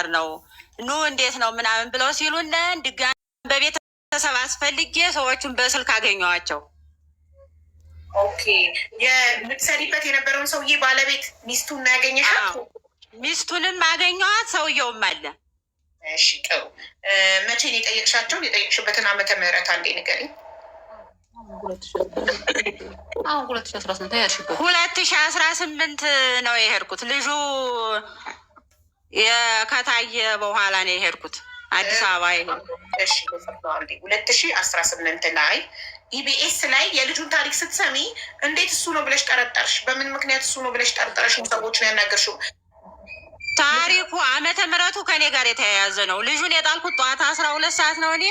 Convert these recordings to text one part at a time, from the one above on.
ነው ኑ እንዴት ነው ምናምን ብለው ሲሉን ድጋሚ በቤተሰብ አስፈልጌ ሰዎቹን በስልክ አገኘዋቸው። Okay፣ የምትሰሪበት የነበረውን ሰውዬ ባለቤት ሚስቱን ነው ያገኘሻት? ሚስቱንም አገኘዋት፣ ሰውየውም አለ። እሺ ጥሩ። መቼ ነው የጠየቅሻቸው? የጠየቅሽበትን ዓመተ ምህረት አንዴ ንገሪኝ። 2018 ነው የሄድኩት። ልጁ ከታየ በኋላ ነው የሄድኩት አዲስ አበባ። እሺ፣ 2018 ላይ ኢቢኤስ ላይ የልጁን ታሪክ ስትሰሚ እንዴት እሱ ነው ብለሽ ጠረጠርሽ? በምን ምክንያት እሱ ነው ብለሽ ጠርጠረሽ ሰዎችን ያናገርሽው? ታሪኩ ዓመተ ምሕረቱ ከኔ ጋር የተያያዘ ነው። ልጁን የጣልኩት ጠዋት 12 ሰዓት ነው እኔ።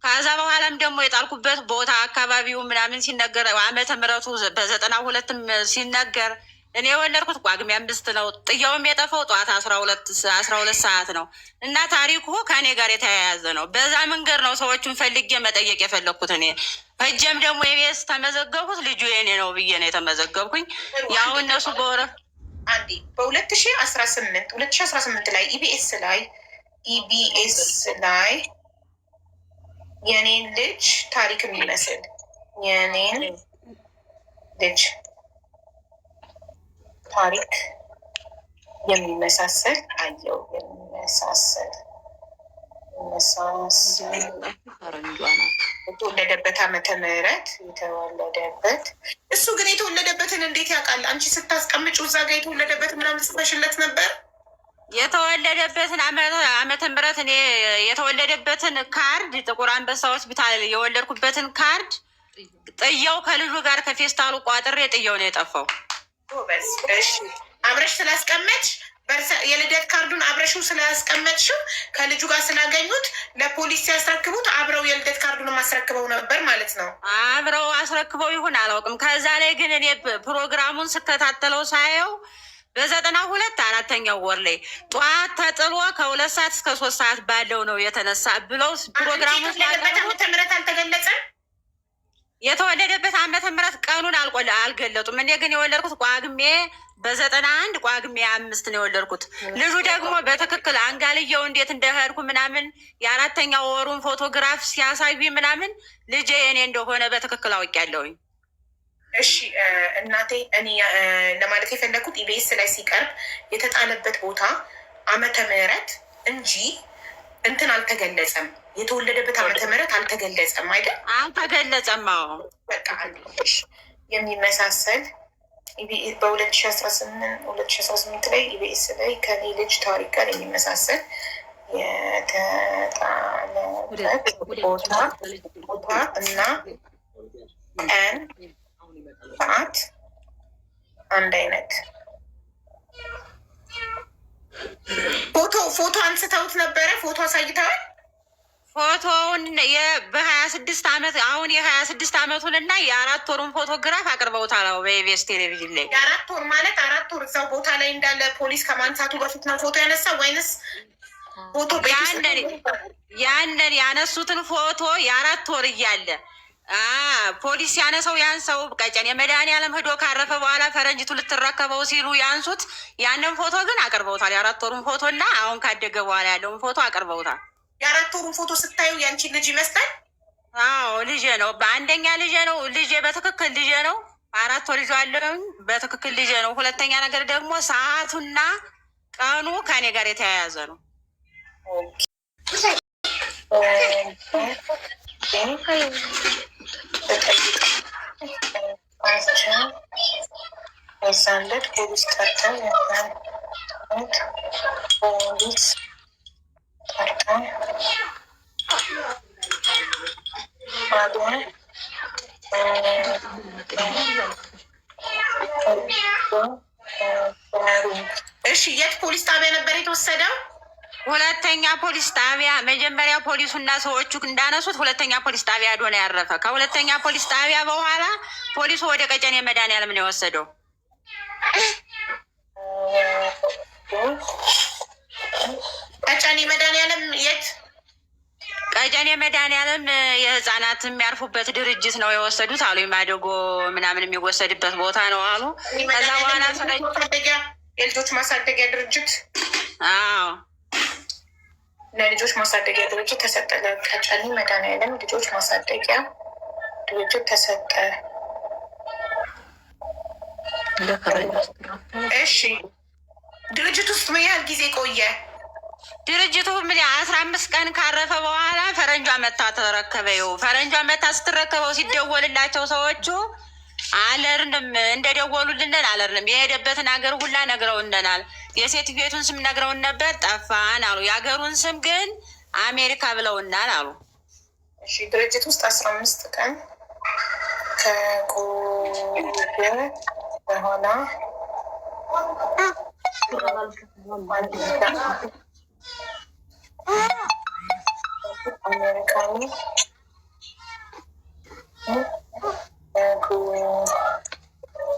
ከዛ በኋላም ደግሞ የጣልኩበት ቦታ አካባቢው ምናምን ሲነገር ዓመተ ምሕረቱ በ92ም ሲነገር እኔ የወለድኩት ጳጉሜ 5 ነው። ጥያውም የጠፋው ጠዋት 12 ሰዓት ነው እና ታሪኩ ከእኔ ጋር የተያያዘ ነው። በዛ መንገድ ነው ሰዎቹን ፈልጌ መጠየቅ የፈለግኩት። እኔ ሄጄም ደግሞ ኢቢኤስ ተመዘገብኩት። ልጁ የኔ ነው ብዬ ነው የተመዘገብኩኝ። ያው እነሱ በወረ አንዴ በ2018 2018 ላይ ኢቢኤስ ላይ የኔን ልጅ ታሪክ የሚመስል የኔን ልጅ ታሪክ የሚመሳሰል አየው የሚመሳሰል የተወለደበት ዓመተ ምህረት የተወለደበት እሱ ግን የተወለደበትን እንዴት ያውቃል? አንቺ ስታስቀምጪው እዛ ጋር የተወለደበት ምናምን ጽፈሽለት ነበር። የተወለደበትን ዓመተ ምህረት እኔ የተወለደበትን ካርድ ጥቁር አንበሳ ሆስፒታል የወለድኩበትን ካርድ ጥየው ከልጁ ጋር ከፌስታሉ ቋጥሬ ጥየው ነው የጠፋው። ጎበዝ። እሺ አብረሽ ስላስቀመጥሽ የልደት ካርዱን አብረሽው ስላስቀመጥሽው ከልጁ ጋር ስላገኙት ለፖሊስ ሲያስረክቡት አብረው የልደት ካርዱን አስረክበው ነበር ማለት ነው። አብረው አስረክበው ይሁን አላውቅም። ከዛ ላይ ግን እኔ ፕሮግራሙን ስከታተለው ሳየው በ92 አራተኛው ወር ላይ ጠዋት ተጥሎ ከ2 ሰዓት እስከ 3 ሰዓት ባለው ነው የተነሳ ብለው ፕሮግራሙን የተወለደበት ዓመተ ምህረት አልተገለጸም። የተወለደበት ዓመተ ምህረት ቀኑን አልገለጡም። እኔ ግን የወለድኩት ጳጉሜ በ91 ጳጉሜ 5 ነው የወለድኩት። ልጁ ደግሞ በትክክል አንጋልየው እንዴት እንደሄድኩ ምናምን የአራተኛው ወሩን ፎቶግራፍ ሲያሳዩ ምናምን ልጄ የኔ እንደሆነ በትክክል አውቄያለሁኝ። እሺ እናቴ፣ እኔ ለማለት የፈለኩት ኢቢኤስ ላይ ሲቀርብ የተጣለበት ቦታ ዓመተ ምህረት እንጂ እንትን አልተገለጸም። የተወለደበት ዓመተ ምህረት አልተገለጸም አይደል? አልተገለጸም። አዎ። በቃ የሚመሳሰል በ2018 ላይ ኢቢኤስ ላይ ከኔ ልጅ ታሪክ ጋር የሚመሳሰል የተጣለበት ቦታ እና ቀን ሰዓት አንድ አይነት ፎቶ አንስተውት ነበረ። ፎቶ አሳይተዋል። ፎቶውን በ26 አመት አሁን የ26 አመቱን እና የ4 ወሩን ፎቶግራፍ አቅርበውታል። አዎ በኢቢኤስ ቴሌቪዥን ላይ። የ4 ወር ማለት 4 ወር እዛው ቦታ ላይ እንዳለ ፖሊስ ከማንሳቱ በፊት ነው ፎቶ ያነሳ ወይንስ ፎቶ ቤት ውስጥ? ያንን ያነሱትን ፎቶ የ4 ወር እያለ ፖሊስ ያነሰው ያን ሰው ቀጨኔ መድኃኒዓለም ሂዶ ካረፈ በኋላ ፈረንጅቱ ልትረከበው ሲሉ ያንሱት። ያንን ፎቶ ግን አቅርበውታል። የ4 ወሩን ፎቶ እና አሁን ካደገ በኋላ ያለውን ፎቶ አቅርበውታል። የ4 ወሩን ፎቶ ስታዩ ያንቺን ልጅ ይመስላል? አዎ ልጄ ነው። በአንደኛ ልጄ ነው። ልጄ በትክክል ልጄ ነው። 4 ወር ልጅ አለኝ። በትክክል ልጄ ነው። ሁለተኛ ነገር ደግሞ ሰዓቱና ቀኑ ከኔ ጋር የተያያዘ ነው። በጠይቃቸው የዛን ዕለት ፖሊስ ጠርተው የዛን ዕለት ፖሊስ ጠርተው ጣቢያ እሺ፣ የት ፖሊስ ጣቢያ ነበር የተወሰደው? ሁለተኛ ፖሊስ ጣቢያ። መጀመሪያ ፖሊሱና ሰዎቹ እንዳነሱት ሁለተኛ ፖሊስ ጣቢያ ሄዶ ነው ያረፈ። ከሁለተኛ ፖሊስ ጣቢያ በኋላ ፖሊሱ ወደ ቀጨኔ መድኃኒዓለም ነው የወሰደው። ቀጨኔ መድኃኒዓለም የት? ቀጨኔ መድኃኒዓለም የህፃናት የሚያርፉበት ድርጅት ነው የወሰዱት አሉ። ማደጎ ምናምን የሚወሰድበት ቦታ ነው አሉ። ከዛ በኋላ ማሳደጊያ የልጆች ማሳደጊያ ድርጅት። አዎ። ለልጆች ማሳደጊያ ድርጅት ተሰጠ። ለቀጨኔ መድኃኒዓለም ልጆች ማሳደጊያ ድርጅት ተሰጠ። እሺ፣ ድርጅት ውስጥ ምን ያህል ጊዜ ቆየ? ድርጅቱ ምን 15 ቀን ካረፈ በኋላ ፈረንጇ መታ ተረከበው። ፈረንጇ መታ ስትረከበው ሲደወልላቸው ሰዎቹ አለርንም፣ እንደደወሉልንን አለርንም። የሄደበትን ሀገር ሁላ ነግረውነናል። የሴትዮቱን ስም ነግረውን ነበር፣ ጠፋን አሉ። የሀገሩን ስም ግን አሜሪካ ብለውናል አሉ። እሺ፣ ድርጅት ውስጥ 15 ቀን ከቆየ በኋላ አሜሪካዊ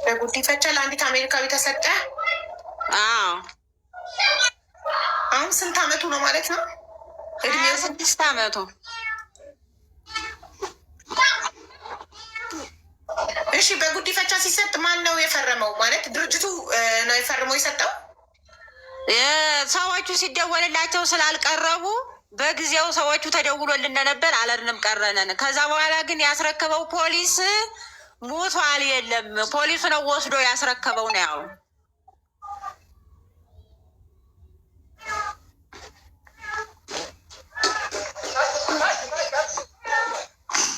በጉዲፈቻ ለአንዲት አሜሪካዊ ተሰጠ። አዎ። አሁን ስንት አመቱ ነው ማለት ነው? 26 አመቱ። እሺ፣ በጉዲፈቻ ሲሰጥ ማን ነው የፈረመው? ማለት ድርጅቱ ነው የፈረመው የሰጠው? ሰዎቹ ሲደወልላቸው ስላልቀረቡ በጊዜው ሰዎቹ ተደውሎልን ነበር፣ አለርንም ቀረነን። ከዛ በኋላ ግን ያስረከበው ፖሊስ ሙቷል፣ የለም ፖሊሱ ነው ወስዶ ያስረከበው ነው ያሉ።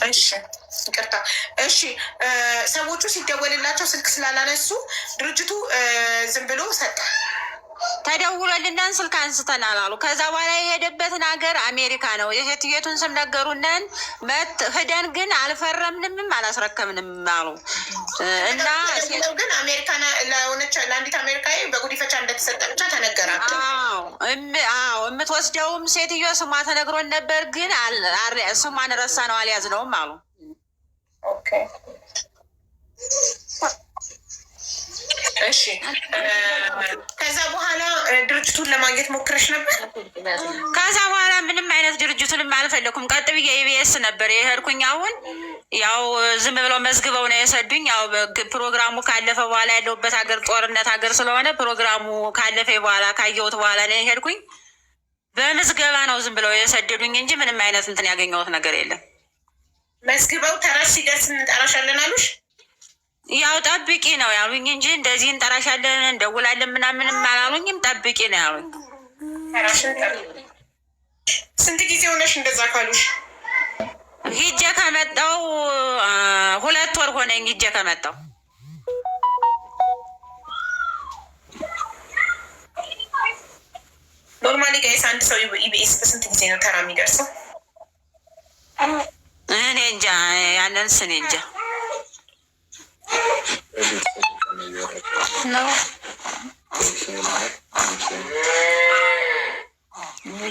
እሺ፣ ይቅርታ። እሺ፣ ሰዎቹ ሲደወልላቸው ስልክ ስላላነሱ ድርጅቱ ዝም ብሎ ሰጠ። ተደውሎልናን ስልክ አንስተናል አሉ። ከዛ በኋላ የሄደበትን ሀገር አሜሪካ ነው። የሴትየቱን ስም ነገሩነን። ሂደን ግን አልፈረምንምም አላስረከምንም አሉ። እና ግን አሜሪካ ለሆነች ለአንዲት አሜሪካዊ በጉዲፈቻ እንደተሰጠ ብቻ ተነገራቸው። አዎ፣ የምትወስደውም ሴትዮ ስሟ ተነግሮን ነበር፣ ግን ስሟን ረሳ ነው አልያዝነውም አሉ። Okay፣ እሺ፣ ከዛ በኋላ ድርጅቱን ለማግኘት ሞክረሽ ነበር? ከዛ በኋላ ምንም አይነት ድርጅቱንም አልፈለኩም። ቀጥ ብዬ ኢቢኤስ ነበር የሄድኩኝ። አሁን ያው ዝም ብለው መዝግበው ነው የሰዱኝ። ያው ፕሮግራሙ ካለፈ በኋላ፣ ያለሁበት ሀገር ጦርነት ሀገር ስለሆነ ፕሮግራሙ ካለፈ በኋላ፣ ካየሁት በኋላ ነው የሄድኩኝ። በምዝገባ ነው ዝም ብለው የሰደዱኝ እንጂ ምንም አይነት እንትን ያገኘሁት ነገር የለም። መዝግበው ተራሽ ሲደርስ እንጠራሻለን አሉሽ? ያው ጠብቂ ነው ያሉኝ እንጂ እንደዚህ እንጠራሻለን እንደውላለን ምናምንም አላሉኝም። ጠብቂ ነው ያሉኝ። ተራሽን ጠብቂ። ስንት ጊዜ ሆነሽ እንደዛ ካሉሽ? ሂጄ ከመጣው 2 ወር ሆነኝ። ሂጄ ከመጣው። Normally guys፣ አንድ ሰው ኢቢኤስ በስንት ጊዜ ነው ተራ የሚደርሰው? እኔ እንጃ፣ ያንን እኔ እንጃ ነው።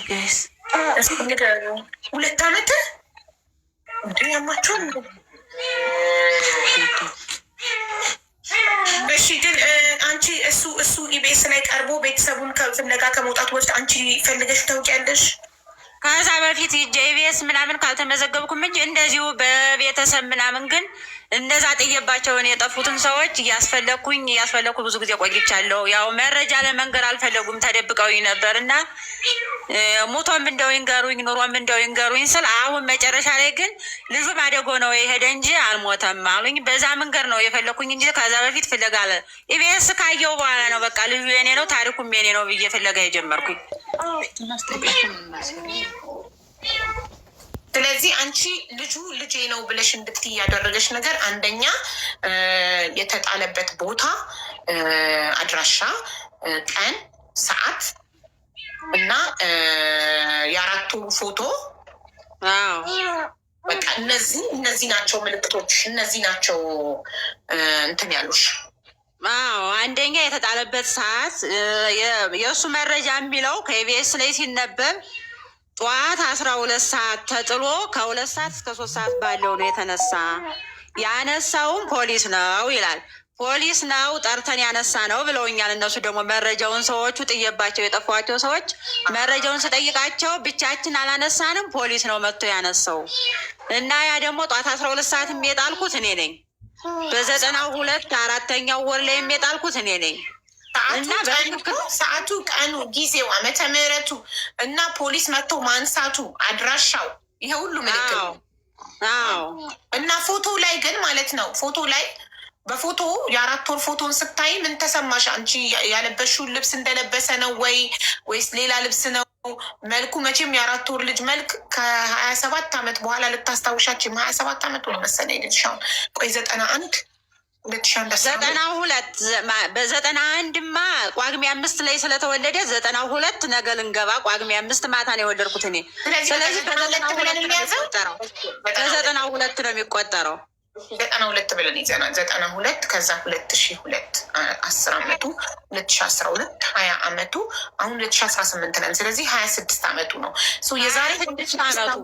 Guys። 2 አመት እንዴ? ያማችኋል? እሺ፣ ግን አንቺ እሱ ኢቢኤስ ላይ ቀርቦ ቤተሰቡን ፍለጋ ከመውጣቱ በፊት አንቺ ፈልገሽ ታውቂያለሽ? ከዛ በፊት ሂጄ ኢቢኤስ ምናምን ካልተመዘገብኩም እንጂ እንደዚሁ በቤተሰብ ምናምን ግን እነዛ ጥዬባቸውን የጠፉትን ሰዎች እያስፈለግኩኝ እያስፈለግኩ ብዙ ጊዜ ቆይቻለሁ። ያው መረጃ ለመንገር አልፈለጉም፣ ተደብቀውኝ ነበር። እና ሙቶም እንደው ይንገሩኝ፣ ኑሮም እንደው ይንገሩኝ ስል አሁን መጨረሻ ላይ ግን ልጁ ማደጎ ነው የሄደ እንጂ አልሞተም አሉኝ። በዛ መንገድ ነው የፈለግኩኝ እንጂ ከዛ በፊት ፍለጋ አለ ኢቢኤስ ካየው በኋላ ነው በቃ ልጁ የኔ ነው ታሪኩም የኔ ነው ብዬ ፍለጋ የጀመርኩኝ። ስለዚህ አንቺ ልጁ ልጄ ነው ብለሽ እንድትይ ያደረገች ነገር አንደኛ የተጣለበት ቦታ፣ አድራሻ፣ ቀን፣ ሰዓት እና የአራቱ ፎቶ፣ በቃ እነዚህ ናቸው ምልክቶች፣ እነዚህ ናቸው እንትን ያሉሽ። አዎ፣ አንደኛ የተጣለበት ሰዓት፣ የእሱ መረጃ የሚለው ከኢቢኤስ ላይ ሲነበብ ጠዋት 12 ሰዓት ተጥሎ ከ2 ሰዓት እስከ 3 ሰዓት ባለው ነው የተነሳ፣ ያነሳውም ፖሊስ ነው ይላል። ፖሊስ ነው ጠርተን ያነሳ ነው ብለውኛል። እነሱ ደግሞ መረጃውን ሰዎቹ ጥዬባቸው የጠፏቸው ሰዎች መረጃውን ስጠይቃቸው ብቻችን አላነሳንም፣ ፖሊስ ነው መጥቶ ያነሳው። እና ያ ደግሞ ጠዋት 12 ሰዓት የጣልኩት እኔ ነኝ። በ92 አራተኛው ወር ላይ የጣልኩት እኔ ነኝ። እና ሰዓቱ፣ ቀኑ፣ ጊዜው፣ ዓመተ ምሕረቱ እና ፖሊስ መጥቶ ማንሳቱ፣ አድራሻው፣ ይሄ ሁሉ ምልክት እና ፎቶ ላይ ግን ማለት ነው፣ ፎቶ ላይ በፎቶ የ4 ወር ፎቶን ስታይ ምን ተሰማሽ? አንቺ ያለበሽውን ልብስ እንደለበሰ ነው ወይ ወይስ ሌላ ልብስ ነው? መልኩ መቼም የ4 ወር ልጅ መልክ ከ27 ዓመት በኋላ ልታስታውሻችም። 27 ዓመቱ ነው መሰለኝ ልጅሽ አሁን። ቆይ፣ 91፣ 2001። 92፣ በ91ማ ቋግሜ 5 ላይ ስለተወለደ 92 ነገ ልንገባ ቋግሜ 5 ማታ ነው የወለድኩት እኔ። ስለዚህ በ92 ነው የሚቆጠረው። በ92 ነው የሚቆጠረው። 92 ብለን ይዘናል። 92፣ ከዛ 2002 10 አመቱ፣ 2012 20 አመቱ፣ አሁን 2018 ነን። ስለዚህ 26 አመቱ ነው የዛሬ። 6 አመቱ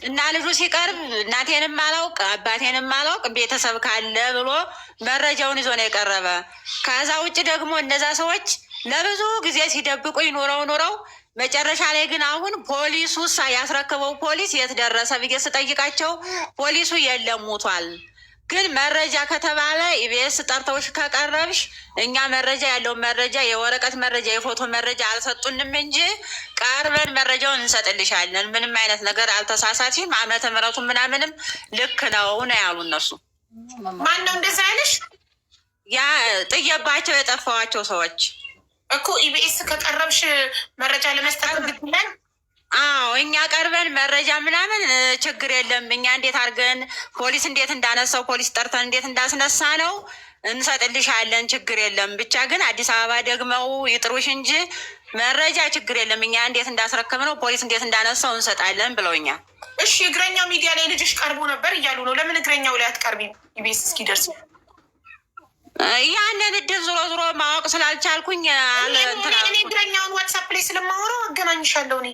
እና ልጁ ሲቀርብ እናቴንም አላውቅ አባቴንም አላውቅ ቤተሰብ ካለ ብሎ መረጃውን ይዞ ነው የቀረበ። ከዛ ውጭ ደግሞ እነዛ ሰዎች ለብዙ ጊዜ ሲደብቁኝ ኑረው ኑረው መጨረሻ ላይ ግን አሁን ፖሊሱ ያስረክበው ፖሊስ የት ደረሰ ብዬ ስጠይቃቸው ፖሊሱ የለም ሙቷል። ግን መረጃ ከተባለ ኢቢኤስ ጠርተውሽ ከቀረብሽ እኛ መረጃ ያለውን መረጃ፣ የወረቀት መረጃ፣ የፎቶ መረጃ አልሰጡንም እንጂ ቀርበን መረጃውን እንሰጥልሻለን። ምንም አይነት ነገር አልተሳሳትሽም፣ ዓመተ ምሕረቱ ምናምንም ልክ ነው ነው ያሉ እነሱ። ማን ነው እንደዛ ያለሽ? ያ ጥየባቸው የጠፋዋቸው ሰዎች። እኮ ኢቢኤስ ከቀረብሽ መረጃ ለመስጠት ግድለን። አዎ፣ እኛ ቀርበን መረጃ ምናምን ችግር የለም። እኛ እንዴት አድርገን ፖሊስ እንዴት እንዳነሳው፣ ፖሊስ ጠርተን እንዴት እንዳስነሳ ነው እንሰጥልሻለን። ችግር የለም። ብቻ ግን አዲስ አበባ ደግመው ይጥሩሽ እንጂ መረጃ ችግር የለም። እኛ እንዴት እንዳስረከብ ነው፣ ፖሊስ እንዴት እንዳነሳው እንሰጣለን ብለውኛል። እሺ፣ እግረኛው ሚዲያ ላይ ልጅሽ ቀርቦ ነበር እያሉ ነው። ለምን እግረኛው ላይ አትቀርቢ ኢቢኤስ እስኪደርስ? ያንን እድል ዞሮ ዞሮ ማወቅ ስላልቻልኩኝ እኔ እግረኛውን ዋትሳፕ ላይ ስለማወራው አገናኝሻለሁ እኔ።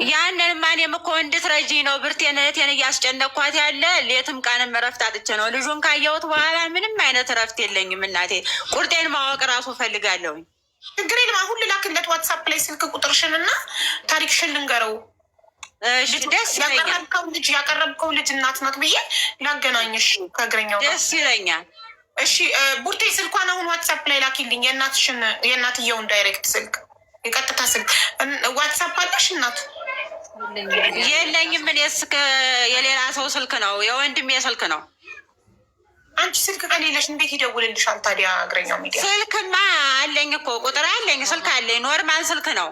ያንን እኔም እኮ እንድትረጂኝ ነው ብርቴን እህቴን እያስጨነቅኳት ያለ። ሌትም ቀንም እረፍት አጥቼ ነው። ልጁን ካየሁት በኋላ ምንም አይነት እረፍት የለኝም እናቴ። ቁርጤን ማወቅ ራሱ እፈልጋለሁኝ። ችግር የለም። አሁን ልላክለት ዋትሳፕ ላይ ስልክ ቁጥርሽን እና ታሪክሽን ልንገረው። እሺ፣ ደስ ይለኛል። ያቀረብከው ልጅ እናት ናት ብዬ ላገናኝሽ ከእግረኛው ጋር። ደስ ይለኛል። እሺ ቡርቴ፣ ስልኳን አሁን ዋትሳፕ ላይ ላኪልኝ። የእናትሽን፣ የእናትየውን direct ስልክ፣ የቀጥታ ስልክ። ዋትሳፕ አለሽ እናት? የለኝም። እኔስ የሌላ ሰው ስልክ ነው፣ የወንድሜ ስልክ ነው። አንቺ ስልክ ከሌለሽ እንዴት ይደውልልሻል ታዲያ እግረኛው ሚዲያ? ስልክማ አለኝ እኮ፣ ቁጥር አለኝ፣ ስልክ አለኝ። Normal ስልክ ነው።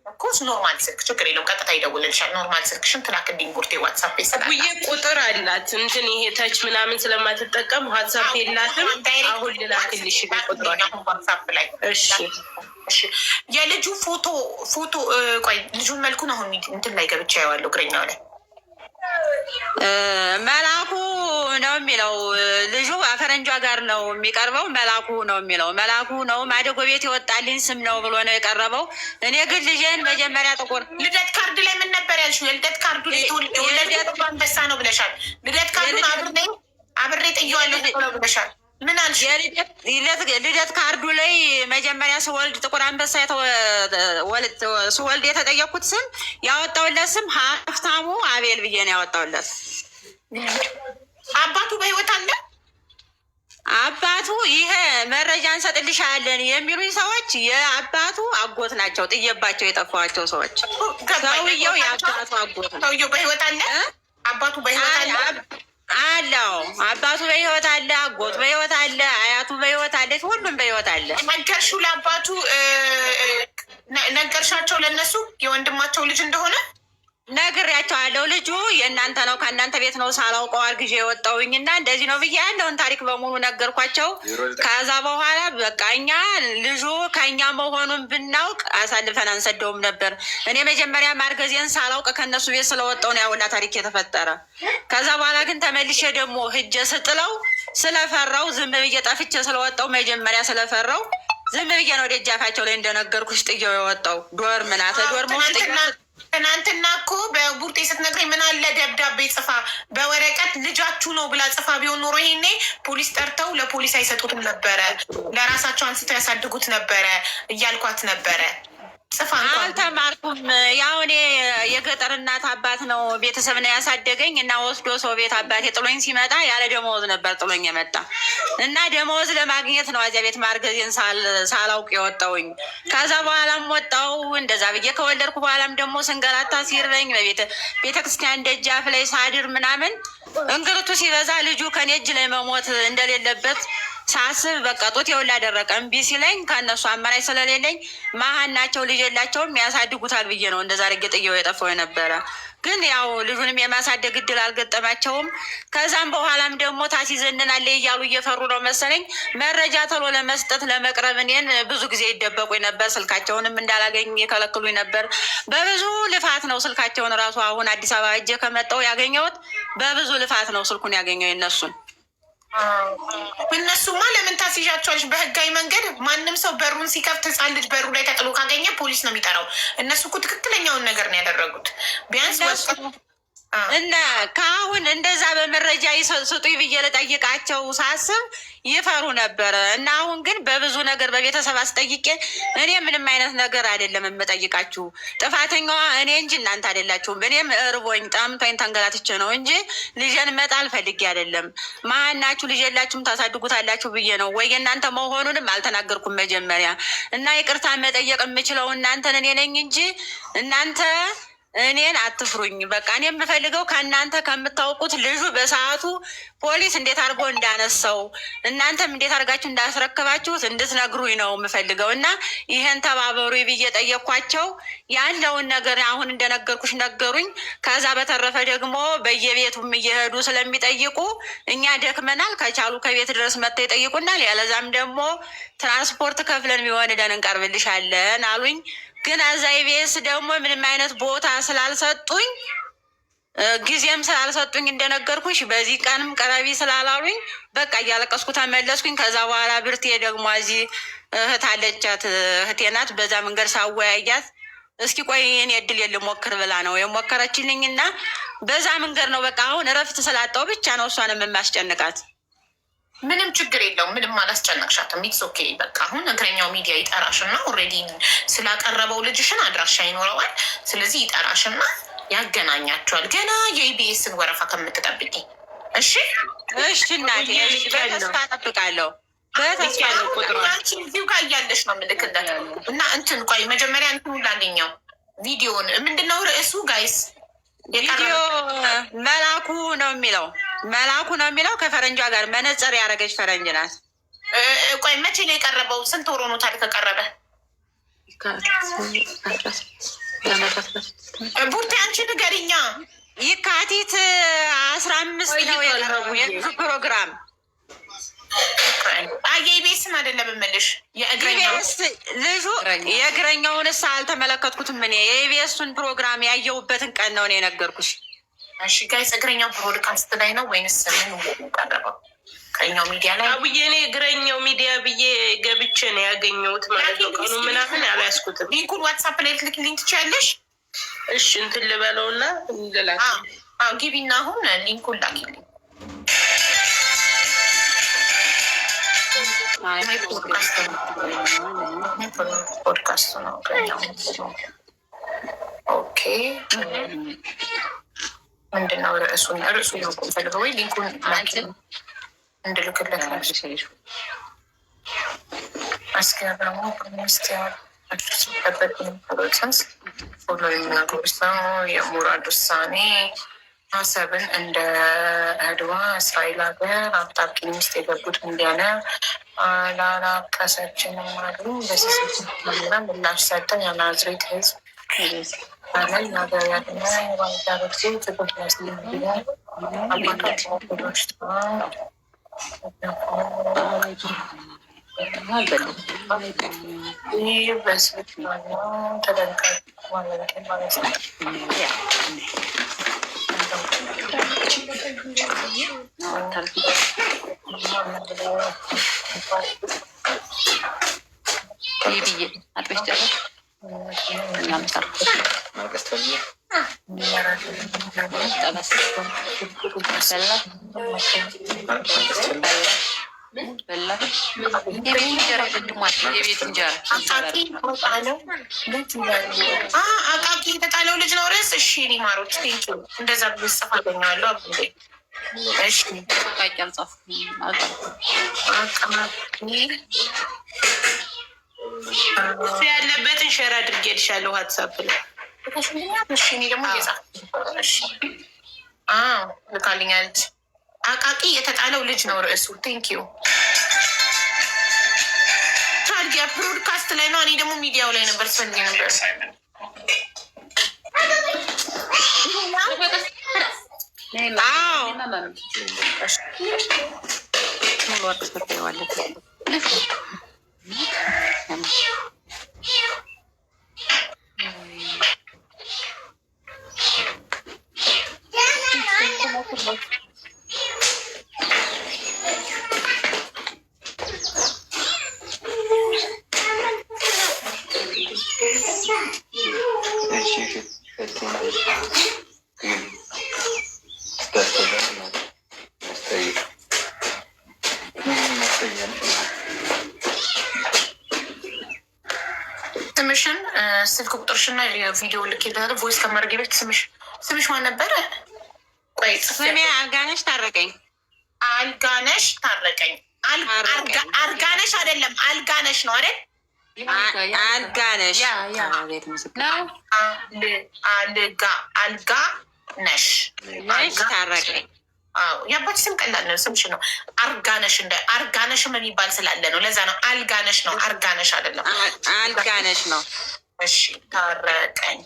እኮ normal ስልክ ችግር የለውም፣ ቀጥታ ይደውልልሻል። Normal ስልክሽን ትላክልኝ ቡርቴ ዋትሳፕ ስላለ። ጉዬ ቁጥር አላት፣ እንትን ይሄ touch ምናምን ስለማትጠቀም ዋትሳፕ የላትም። አሁን ልላክልሽ ቁጥሯን። ዋትሳፕ ላይ። እሺ። እሺ፣ የልጁ ፎቶ፣ ቆይ፣ ልጁን መልኩን አሁን እንትን ላይ ገብቼ አየዋለሁ እግረኛው ላይ። መላኩ ነው የሚለው ልጁ። ፈረንጇ ጋር ነው የሚቀርበው። መላኩ ነው የሚለው፣ መላኩ ነው ማደጎ ቤት የወጣልኝ ስም ነው ብሎ ነው የቀረበው። እኔ ግን ልጄን መጀመሪያ ጥቁር ልደት ካርድ ላይ ምን ነበር ያልሽው? የልደት ካርዱ ላይ የወለድኩት አንበሳ ነው ብለሻል። ልደት ካርዱን አብሬ ጥየዋለሁ ነው ብለሻል። ምን አልሽ? ልደት ካርዱ ላይ መጀመሪያ ስወልድ ጥቁር አንበሳ ስወልድ የተጠየኩት ስም፣ ያወጣውለት ስም ሀብታሙ አቤል ብዬ ነው ያወጣውለት። አባቱ በህይወት አለ? አባቱ ይሄ መረጃ እንሰጥልሻለን የሚሉኝ ሰዎች የአባቱ አጎት ናቸው። ጥየባቸው የጠፋኋቸው ሰዎች ሰውየው የአባቱ አጎት ነው። ሰውየው በህይወት አለ? አባቱ በህይወት አለ? አለው። አባቱ በህይወት አለ። አጎቱ በህይወት አለ። አያቱ በህይወት አለች። ሁሉም በህይወት አለ። ነገርሽው ለአባቱ፣ ነገርሻቸው ለእነሱ የወንድማቸው ልጅ እንደሆነ? ነግሬያቸዋለሁ። ልጁ የእናንተ ነው፣ ከእናንተ ቤት ነው ሳላውቀው አርግዤ የወጣሁኝ እና እንደዚህ ነው ብዬ ያለውን ታሪክ በሙሉ ነገርኳቸው። ከዛ በኋላ በቃ እኛ ልጁ ከእኛ መሆኑን ብናውቅ አሳልፈን አንሰደውም ነበር። እኔ መጀመሪያ ማርገዜን ሳላውቅ ከእነሱ ቤት ስለወጣሁ ነው ያውላ ታሪክ የተፈጠረ። ከዛ በኋላ ግን ተመልሼ ደግሞ ሂጄ ስጥለው ስለፈራው ዝም ብዬ ጠፍቼ ስለወጣው፣ መጀመሪያ ስለፈራው ዝም ብዬ ነው ደጃፋቸው ላይ እንደነገርኩሽ ጥየው የወጣው። Dorm ናት፣ dorm ውስጥ። ትናንትና እኮ በቡርቴ ስትነግረኝ ምን አለ ደብዳቤ ጽፋ በወረቀት ልጃችሁ ነው ብላ ጽፋ ቢሆን ኖሮ ይሄኔ ፖሊስ ጠርተው ለፖሊስ አይሰጡትም ነበረ፣ ለራሳቸው አንስተው ያሳድጉት ነበረ እያልኳት ነበረ። ጽፋ እንኳን አልተማርኩም። ያው እኔ የገጠር የገጠር እናት አባት ነው ቤተሰብ ነው ያሳደገኝ እና ወስዶ ሰው ቤት አባቴ ጥሎኝ ሲመጣ ያለ ደመወዝ ነበር ጥሎኝ የመጣ እና ደመወዝ ለማግኘት ነው እዚያ ቤት ማርገዜን ሳላውቅ የወጣውኝ። ከዛ በኋላም ወጣው እንደዛ ብዬ ከወለድኩ በኋላም ደግሞ ስንገላታ ሲርበኝ በቤተ ቤተክርስቲያን ደጃፍ ላይ ሳድር ምናምን እንግልቱ ሲበዛ ልጁ ከኔ እጅ ላይ መሞት እንደሌለበት ሳስብ በቃ ጡት የውላ ደረቀ። እምቢ ሲለኝ ከእነሱ አማራጭ ስለሌለኝ መሀን ናቸው፣ ልጅ የላቸውም፣ ያሳድጉታል ብዬ ነው እንደዛ አድርጌ ጥዬው የጠፋው የነበረ። ግን ያው ልጁንም የማሳደግ እድል አልገጠማቸውም። ከዛም በኋላም ደግሞ ታሲዘንናለ እያሉ እየፈሩ ነው መሰለኝ መረጃ ቶሎ ለመስጠት ለመቅረብ እኔን ብዙ ጊዜ ይደበቁኝ ነበር። ስልካቸውንም እንዳላገኝ የከለክሉኝ ነበር። በብዙ ልፋት ነው ስልካቸውን እራሱ አሁን አዲስ አበባ እጄ ከመጣሁ ያገኘሁት በብዙ ልፋት ነው ስልኩን ያገኘው የነሱን። እነሱማ ለምን ታስይዣቸዋለሽ? በህጋዊ መንገድ ማንም ሰው በሩን ሲከፍት ህፃን ልጅ በሩ ላይ ተጥሎ ካገኘ ፖሊስ ነው የሚጠራው። እነሱ እኮ ትክክለኛውን ነገር ነው ያደረጉት። ቢያንስ እና ከአሁን እንደዛ በመረጃ ስጡኝ ብዬ ልጠይቃቸው ሳስብ ይፈሩ ነበረ። እና አሁን ግን በብዙ ነገር በቤተሰብ አስጠይቄ እኔ ምንም አይነት ነገር አይደለም የምጠይቃችሁ፣ ጥፋተኛዋ እኔ እንጂ እናንተ አይደላችሁም። እኔም እርቦኝ ጠምቶኝ ተንገላትቼ ነው እንጂ ልጄን መጣል ፈልጌ አይደለም። መሀን ናችሁ፣ ልጅ የላችሁም ታሳድጉታላችሁ ብዬ ነው ወይ እናንተ መሆኑንም አልተናገርኩም መጀመሪያ። እና ይቅርታ መጠየቅ የምችለው እናንተን እኔ ነኝ እንጂ እናንተ እኔን አትፍሩኝ። በቃ እኔ የምፈልገው ከእናንተ ከምታውቁት ልጁ በሰዓቱ ፖሊስ እንዴት አድርጎ እንዳነሳው እናንተም እንዴት አድርጋችሁ እንዳስረክባችሁት እንድትነግሩኝ ነው የምፈልገው። እና ይሄን ተባበሩ ብዬ ጠየኳቸው። ያለውን ነገር አሁን እንደነገርኩሽ ነገሩኝ። ከዛ በተረፈ ደግሞ በየቤቱም እየሄዱ ስለሚጠይቁ እኛ ደክመናል። ከቻሉ ከቤት ድረስ መጥተው ይጠይቁናል። ያለዛም ደግሞ ትራንስፖርት ከፍለን ቢሆን ሄደን እንቀርብልሻለን አሉኝ። ግን እዛ ኢቢኤስ ደግሞ ምንም አይነት ቦታ ስላልሰጡኝ ጊዜም ስላልሰጡኝ እንደነገርኩሽ በዚህ ቀንም ቀረቢ ስላላሉኝ በቃ እያለቀስኩ ተመለስኩኝ። ከዛ በኋላ ብርቴ ደግሞ እዚህ እህት አለቻት፣ እህቴ ናት። በዛ መንገድ ሳወያያት እስኪ ቆይ እኔ እድል ልሞክር ብላ ነው የሞከረችልኝ እና በዛ መንገድ ነው በቃ አሁን እረፍት ስላጣው ብቻ ነው እሷንም የማስጨንቃት። ምንም ችግር የለውም። ምንም አላስጨነቅሻትም። It's okay። በቃ አሁን እግረኛው ሚዲያ ይጠራሽና already ስላቀረበው ልጅሽን አድራሻ ይኖረዋል። ስለዚህ ይጠራሽና ያገናኛቸዋል። ገና የኢቢኤስን ወረፋ ከምትጠብቂ። እሺ፣ እሺ እናቴ፣ እሺ፣ በተስፋ እጠብቃለሁ። በተስፋ አንቺ እዚሁ ጋር እያለሽ ነው የምልክለት እና እንትን ቆይ መጀመሪያ እንትኑ ላገኘው ቪዲዮን ምንድነው ርዕሱ guys? ቪዲዮ መላኩ ነው የሚለው፣ መላኩ ነው የሚለው። ከፈረንጇ ጋር መነጽር ያደረገች ፈረንጅ ናት። ቆይ መቼ ነው የቀረበው? ስንት ወር ሆኖታል ከቀረበ? ቡርቴ አንቺ ንገሪኛ። የካቲት 15 ነው የቀረበው የእሱ ፕሮግራም። የኢቢኤስን አይደለም የምልሽ፣ የእግረኛው። ኢቢኤስ ልጁ የእግረኛውንስ አልተመለከትኩትም። እኔ የኢቢኤሱን ፕሮግራም ያየሁበትን ቀን ነው እኔ የነገርኩሽ። እሺ guys፣ እግረኛው broadcast ላይ ነው ወይንስ ምን የቀረበው? እግረኛው ሚዲያ ላይ። አቡዬ እኔ እግረኛው ሚዲያ ብዬ ገብቼ ነው ያገኘሁት ማለት ነው። ቀኑ ምናምን አልያዝኩትም። link ኡን ዋትሳፕ ላይ ልትልክልኝ ትችያለሽ? እሺ እንትን ልበለውና ልላክ። አዎ ግቢና አሁን link ኡን ላኪልኝ። ፖድካስቱ ነው እግረኛው። Okay፣ ምንድን ነው ርዕሱን? ርዕሱ ነው እኮ የምፈልገው ወይ link ኡን ላኪልኝ እንድልክለት ነው። አስገራሙ ሚኒስቴር ሲጠበቅ የነበረው ጽንስ follow የሚያጎርሰው የሙራድ ውሳኔ አሰብን እንደ አድዋ እስራኤል ሀገር አጣብቂኝ ውስጥ የገቡት እንዲያለ አላላቀሰችንም አሉ። በሲሲቲ ካሜራ ምላሽ ሰጠ። የናዝሬት ህዝብ ላይ ሀገር ያድና የባህርዳር ጊዜ ትኩረት ያስፈልጋል። አባቶች ይህ በስልክ ተደርጋ ማለት ነው። ብዬ አጥበሽ ጨረስሽ? ጠበስ በላ በላ። የቤት እንጀራ የቅድሟል። የቤት እንጀራ አቃቂ የተጣለው ልጅ ነው ርዕስ። እሺ። የኔ ማሮች thank you። እንደዛ ብሎ ጽፍ አገኘዋለሁ። አብ እሺ አቃቂ አልጻፍኩም አልጻፍኩም። አቃቂ እሱ ያለበትን share አድርጌልሻለሁ ዋትሳፕ ላይ። እሺ እኔ ደግሞ እየጻፍኩ እሺ። አዎ ልካልኛለች። አቃቂ የተጣለው ልጅ ነው ርዕሱ። Thank you ታዲያ broadcast ላይ ነው። እኔ ደግሞ ሚዲያው ላይ ነበር ስፈልግ ነበር። አዎ ሙሉ አትፈታዋለች። ስምሽን፣ ስልክ ቁጥርሽና ቪዲዮ ልኬልሻለሁ። Voice ከማድረግ በፊት ስምሽ ማን ነበረ? ቆይ ጽፌ ስሜ አልጋነሽ ታረቀኝ። አልጋነሽ ታረቀኝ። አርጋነሽ አይደለም አልጋነሽ ነው አይደል? አልጋነሽ ነው አልጋ አልጋ ነሽ ነሽ ታረቀኝ። አዎ የአባትሽ ስም ቀላል ነው። ስምሽ ነው አርጋነሽ። እንደ አርጋነሽም የሚባል ስላለ ነው። ለዛ ነው አልጋነሽ ነው፣ አርጋነሽ አይደለም። አልጋነሽ ነው። እሺ ታረቀኝ።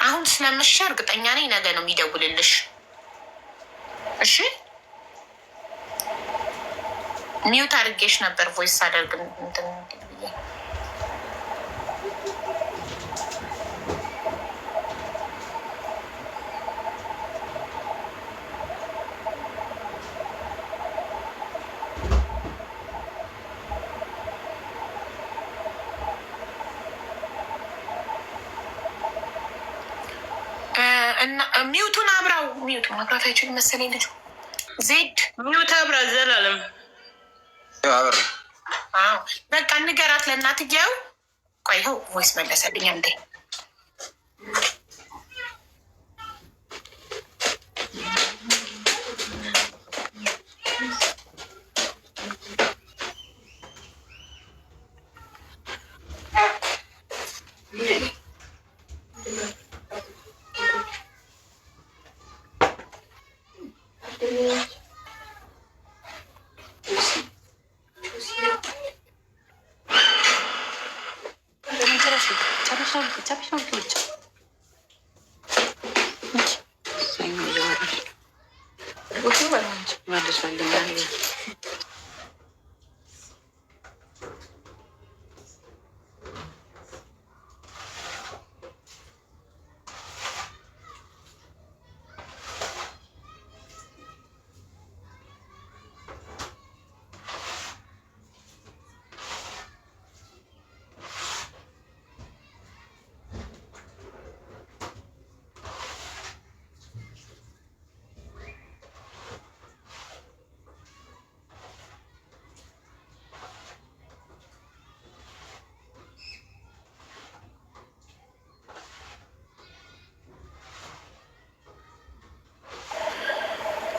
አሁን ስለመሸ እርግጠኛ ነኝ ነገ ነው የሚደውልልሽ። እሺ mute አድርጌሽ ነበር voice አደርግ እንትን ብዬ። እና mute ኡን አብራው። Mute ኡን ማብራት አይችልም መሰለኝ ልጁ ዜድ። Mute አብራ ዘላለም። አበራ። አዎ በቃ ንገራት ለእናትየው። ቆይ ይኸው voice መለሰልኝ አንዴ።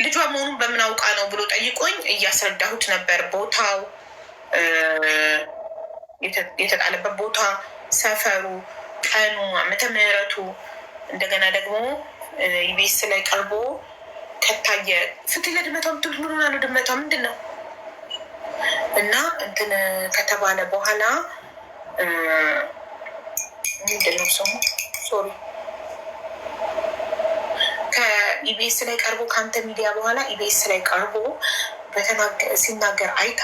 ልጇ መሆኑን በምን አውቃ ነው ብሎ ጠይቆኝ እያስረዳሁት ነበር። ቦታው የተጣለበት ቦታ፣ ሰፈሩ፣ ቀኑ፣ ዓመተ ምሕረቱ እንደገና ደግሞ ኢቢኤስ ላይ ቀርቦ ከታየ ፍትህ ለድመቷ ምትሉት ምን ሆና ነው? ድመቷ ምንድን ነው? እና እንትን ከተባለ በኋላ ምንድን ነው ስሙ? Sorry፣ ከኢቢኤስ ላይ ቀርቦ ከአንተ ሚዲያ በኋላ ኢቢኤስ ላይ ቀርቦ ሲናገር አይታ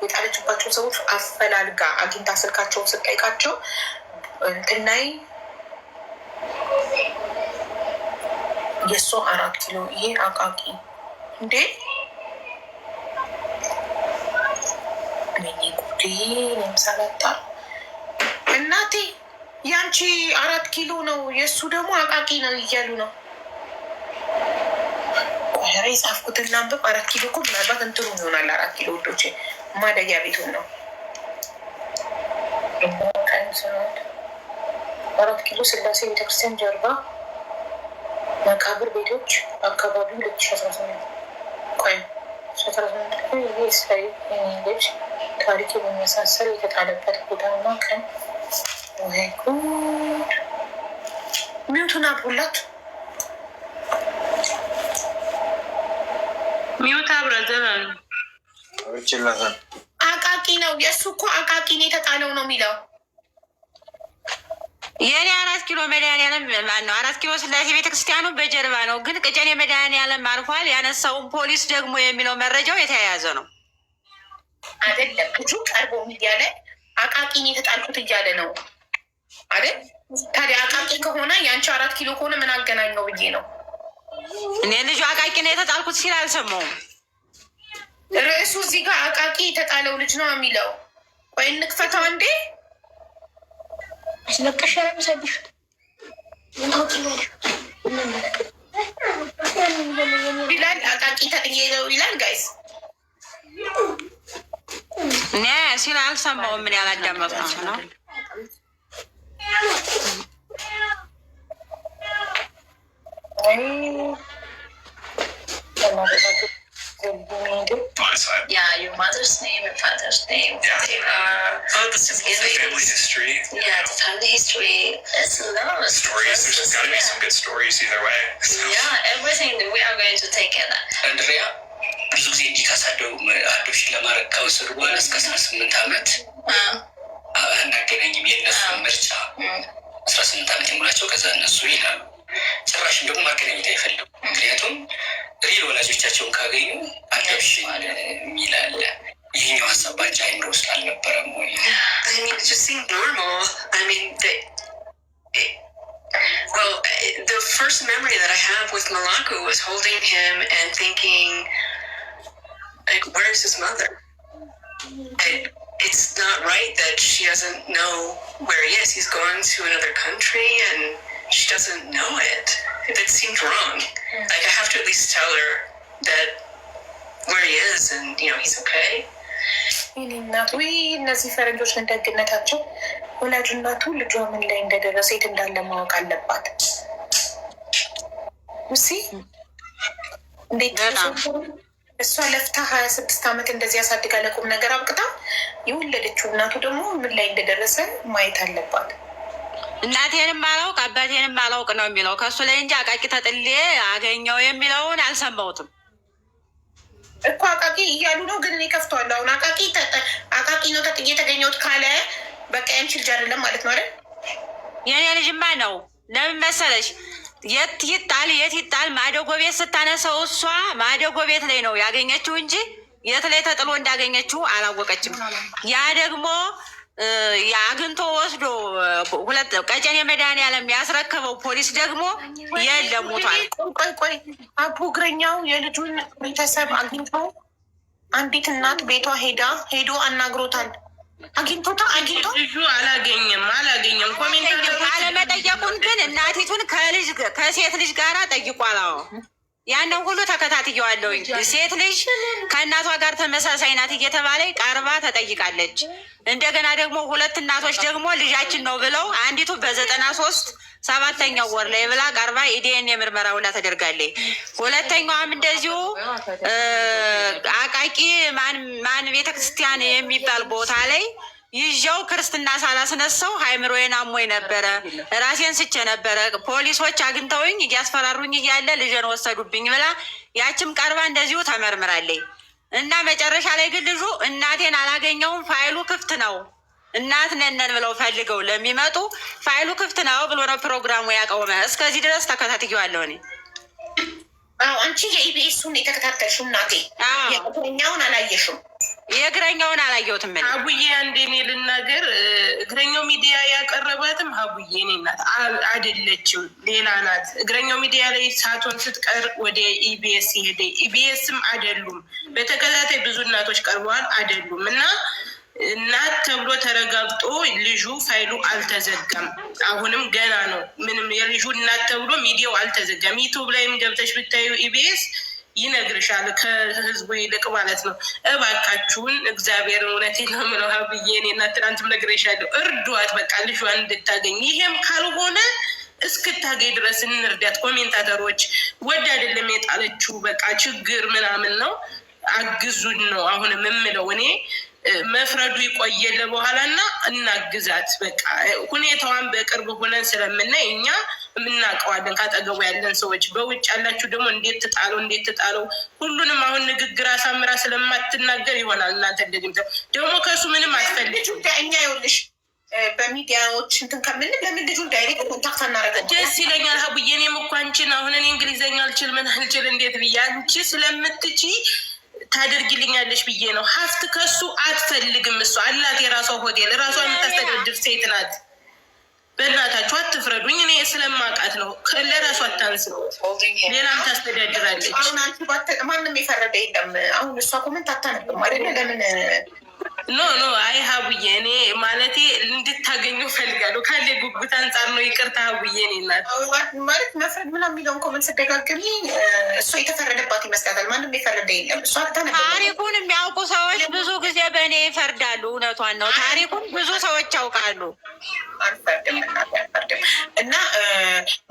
የጣለችባቸው ሰዎች አፈላልጋ አግኝታ ስልካቸውን ስጠይቃቸው እንትን ላይ የእሱ 4 ኪሎ፣ ይሄ አቃቂ እንዴ? ወይኔ ጉዴ! እኔም ሳላጣ እናቴ ያንቺ 4 ኪሎ ነው፣ የእሱ ደግሞ አቃቂ ነው እያሉ ነው። ቆይ የጻፍኩትን ላንብብ። 4 ኪሎ እኮ ምናልባት እንትኑ ይሆናል። 4 ኪሎ ውዶቼ ማደጊያ ቤቱን ነው። 4 ኪሎ ስላሴ ቤተክርስቲያን ጀርባ መቃብር ቤቶች አካባቢ 2018። ቆይ 18 ልጅ ታሪክ የሚመሳሰል የተጣለበት ቦታና ቀን። ወይ ጉድ! Mute ኡን አብሩላት። Mute አብረ ዘመኑ። አብርቼላታል። አቃቂ ነው የእሱ እኮ፣ አቃቂ ነው የተጣለው ነው የሚለው። የእኔ 4 ኪሎ መድኃኒዓለም ማነው? 4 ኪሎ ስላሴ ቤተክርስቲያኑ በጀርባ ነው፣ ግን ቅጨኔ መድኃኒዓለም አርፏል። ያነሳውን ፖሊስ ደግሞ የሚለው መረጃው የተያያዘ ነው። አይደለም፣ ልጁ ቀርቦ ሚዲያ ላይ አቃቂ ነው የተጣልኩት እያለ ነው አይደል? ታዲያ አቃቂ ከሆነ የአንቺ 4 ኪሎ ከሆነ ምን አገናኘው ብዬ ነው። እኔ ልጁ አቃቂ ነው የተጣልኩት ሲል አልሰማውም። ርዕሱ እዚህ ጋር አቃቂ የተጣለው ልጅ ነው የሚለው። ቆይ እንክፈተው እንዴ። አስለቀሽ ያለምሳብሽ ይላል፣ አቃቂ ተጥዬ ነው ይላል guys። እኔ ሲል አልሰማውም። ምን ያላዳመጥኩት ነው። Yeah, your mother's name and father's name. Yeah. They are Oh, the simple It's family history. Yeah, the family history. It's a lot of Stories. There's got to be some good stories either way. So. Yeah, everything that we are going to take care of. አንድሪያ ብዙ ጊዜ እንዲህ ካሳደጉ adoption ለማድረግ ከወሰዱ በኋላ እስከ 18 ዓመት አናገናኝም። የእነሱን ምርጫ፣ 18 ዓመት የሞላቸው ከዛ እነሱ ይላሉ። ጭራሽም ደግሞ ማገናኘት አይፈልጉም። ምክንያቱም real ወላጆቻቸውን ካገኙ adoption የሚል አለ። ይህኛው ሀሳብ በአንቺ አይምሮ ውስጥ አልነበረም ወይ? I mean, it just seemed normal. I mean, well, the first memory that I have with Malaku was holding him and thinking, like, where's his mother? It's not right that she doesn't know where he is. He's gone to another country and she doesn't know it. That seemed wrong. Like, I have to at least tell her that where he is and he's okay. የኔ እናት ወይ፣ እነዚህ ፈረንጆች ግን ደግነታቸው ወላጅ እናቱ ልጇ ምን ላይ እንደደረሰ፣ የት እንዳለ ማወቅ አለባት። ውሲ እንዴት እሷ ለፍታ 26 ዓመት እንደዚህ ያሳድጋ ለቁም ነገር አብቅታ የወለደችው እናቱ ደግሞ ምን ላይ እንደደረሰ ማየት አለባት። እናቴንም አላውቅ አባቴንም አላውቅ ነው የሚለው ከእሱ ላይ እንጂ አቃቂ ተጥሌ አገኘው የሚለውን አልሰማሁትም። እኮ አቃቂ እያሉ ነው፣ ግን እኔ ከፍተዋለሁ። አሁን አቃቂ ነው ተጥዬ የተገኘሁት ካለ በቃ ያንቺ ልጅ አይደለም ማለት ነው አይደል? የኔ ልጅማ ነው። ለምን መሰለሽ? የት ይጣል የት ይጣል፣ ማደጎ ቤት ስታነሰው እሷ ማደጎ ቤት ላይ ነው ያገኘችው እንጂ የት ላይ ተጥሎ እንዳገኘችው አላወቀችም። ያ ደግሞ አግኝቶ ወስዶ ሁለት ቀጨኔ መድኃኒዓለም ያስረከበው ፖሊስ ደግሞ የለም፣ ሞቷል። ቆይ ቆይ፣ አቦ እግረኛው የልጁን ቤተሰብ አግኝቶ አንዲት እናት ቤቷ ሄዳ ሄዶ አናግሮታል። አግኝቶታ አግኝቶ ልጁ አላገኘም አላገኘም። Commentator ኦች አለመጠየቁን ግን እናቲቱን ከልጅ ከሴት ልጅ ጋር ጠይቋል። አዎ፣ ያንን ሁሉ ተከታትየዋለሁኝ። ሴት ልጅ ከእናቷ ጋር ተመሳሳይ ናት እየተባለ ቀርባ ተጠይቃለች። እንደገና ደግሞ ሁለት እናቶች ደግሞ ልጃችን ነው ብለው አንዲቱ በ93 ሰባተኛው ወር ላይ ብላ ቀርባ የዲኤንኤ ምርመራ ሁላ ተደርጋለች። ሁለተኛዋም እንደዚሁ አቃቂ ማን ማን ቤተክርስቲያን የሚባል ቦታ ላይ ይዣው ክርስትና ሳላስነሳው አይምሮዬን አሞኝ ነበረ፣ ራሴን ስቼ ነበረ። ፖሊሶች አግኝተውኝ እያስፈራሩኝ እያለ ልጄን ወሰዱብኝ ብላ ያችም ቀርባ እንደዚሁ ተመርምራለች። እና መጨረሻ ላይ ግን ልጁ እናቴን አላገኘውም፣ ፋይሉ ክፍት ነው፣ እናት ነነን ብለው ፈልገው ለሚመጡ ፋይሉ ክፍት ነው ብሎ ነው ፕሮግራሙ ያቆመ። እስከዚህ ድረስ ተከታትዬዋለሁ እኔ። አዎ፣ አንቺ የኢቢኤሱን የተከታተልሽው እናቴ፣ የእግረኛውን አላየሽም። የእግረኛውን አላየሁትም እኔ። አቡዬ፣ አንዴ እኔ ልናገር። እግረኛው ሚዲያ ያቀረባትም ሀቡዬ እኔ ናት አይደለችም፣ ሌላ ናት። እግረኛው ሚዲያ ላይ ሳትሆን ስትቀር ወደ ኢቢኤስ ሄደ። ኢቢኤስም አይደሉም። በተከታታይ ብዙ እናቶች ቀርበዋል፣ አይደሉም። እና እናት ተብሎ ተረጋግጦ ልጁ ፋይሉ አልተዘጋም። አሁንም ገና ነው። ምንም የልጁ እናት ተብሎ ሚዲያው አልተዘጋም። ዩቱብ ላይም ገብተሽ ብታዩ ኢቢኤስ ይነግርሻል፣ ከህዝቡ ይልቅ ማለት ነው። እባካችሁን እግዚአብሔር፣ እውነቴን ነው የምለው ሀብዬ፣ እኔ እና ትናንትም ነግሬሻለሁ፣ እርዷት በቃ ልጇን እንድታገኝ። ይሄም ካልሆነ እስክታገኝ ድረስ እንርዳት። Commentator ኦች፣ ወድ አይደለም የጣለችው፣ በቃ ችግር ምናምን ነው። አግዙን ነው አሁንም የምለው እኔ። መፍረዱ ይቆየለ በኋላ እና እናግዛት። በቃ ሁኔታዋን በቅርብ ሆነን ስለምናይ እኛ የምናውቀዋለን፣ ካጠገቡ ያለን ሰዎች። በውጭ ያላችሁ ደግሞ እንዴት ትጣለው፣ እንዴት ትጣለው፣ ሁሉንም አሁን ንግግር አሳምራ ስለማትናገር ይሆናል እናንተ እንደዚህ ደግሞ ከእሱ ምንም አትፈልግም። እኛ ይኸውልሽ በሚዲያዎች እንትን ከምንል ለምን ልጁን direct contact አናደርገው? ደስ ይለኛል ሀቡዬ። እኔም እኮ አንቺን አሁን እኔ እንግሊዘኛ አልችል ምን አልችል፣ እንዴት ብዬ አንቺ ስለምትችይ ታደርጊልኛለሽ ብዬ ነው። ሀብት ከሱ አትፈልግም። እሷ አላት የራሷ ሆቴል፣ ራሷ የምታስተዳድር ሴት ናት። በእናታችሁ አትፍረዱኝ። እኔ ስለማውቃት ነው። ለራሷ አታንስ፣ ሌላም ታስተዳድራለች። አሁን አንቺ ማንም የፈረደ የለም። አሁን እሷ comment አታነብም አይደለ? ለምን No, no፣ አይ ሀቡዬ፣ እኔ ማለቴ እንድታገኙ ፈልጋለሁ። ካለ ጉጉት አንጻር ነው። ይቅርታ ሀቡዬ፣ እኔ እናት። ማለት መፍረድ ምናምን የሚለውን comment ስደጋግሚ እሷ የተፈረደባት ይመስላታል። ማንም የፈረደ የለም። እሷ አታነብም። ታሪኩን የሚያውቁ ሰዎች ብዙ ጊዜ በእኔ ይፈርዳሉ። እውነቷን ነው። ታሪኩን ብዙ ሰዎች ያውቃሉ። አልፈርድም እናቴ፣ አልፈርድም። እና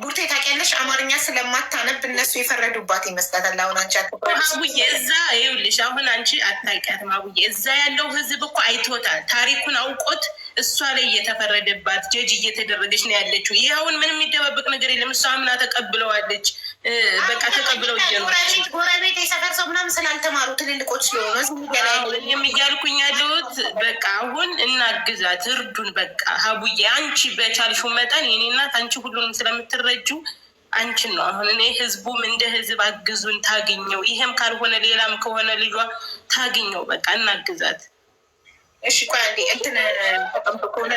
ቡርቴ ታውቂያለሽ፣ አማርኛ ስለማታነብ እነሱ የፈረዱባት ይመስላታል። አሁን አንቺ አትፍረድ። አቡዬ፣ እዛ ይኸውልሽ፣ አሁን አንቺ አታውቂያትም አቡዬ። እዛ ያለው ህዝብ እኮ አይቶታል፣ ታሪኩን አውቆት እሷ ላይ እየተፈረደባት ጀጅ እየተደረገች ነው ያለችው። ይህ አሁን ምንም የሚደባበቅ ነገር የለም። እሷ አምና ተቀብለዋለች። በቃ ተቀብለው እየኖረች ጎረቤት የሰፈር ሰው ምናምን ስላልተማሩ ትልልቆች ስለሆኑ እዚህ ሚዲያ ላይ እኔም እያልኩኝ ያለሁት በቃ አሁን እናግዛት፣ እርዱን። በቃ ሀቡዬ፣ አንቺ በቻልሽው መጠን የኔ እናት፣ አንቺ ሁሉንም ስለምትረጁ አንቺን ነው አሁን እኔ። ህዝቡም እንደ ህዝብ አግዙን፣ ታግኘው። ይሄም ካልሆነ ሌላም ከሆነ ልጇ ታግኘው። በቃ እናግዛት። እሺ ቆይ አንዴ እንትን ተቀምጦ ከሆነ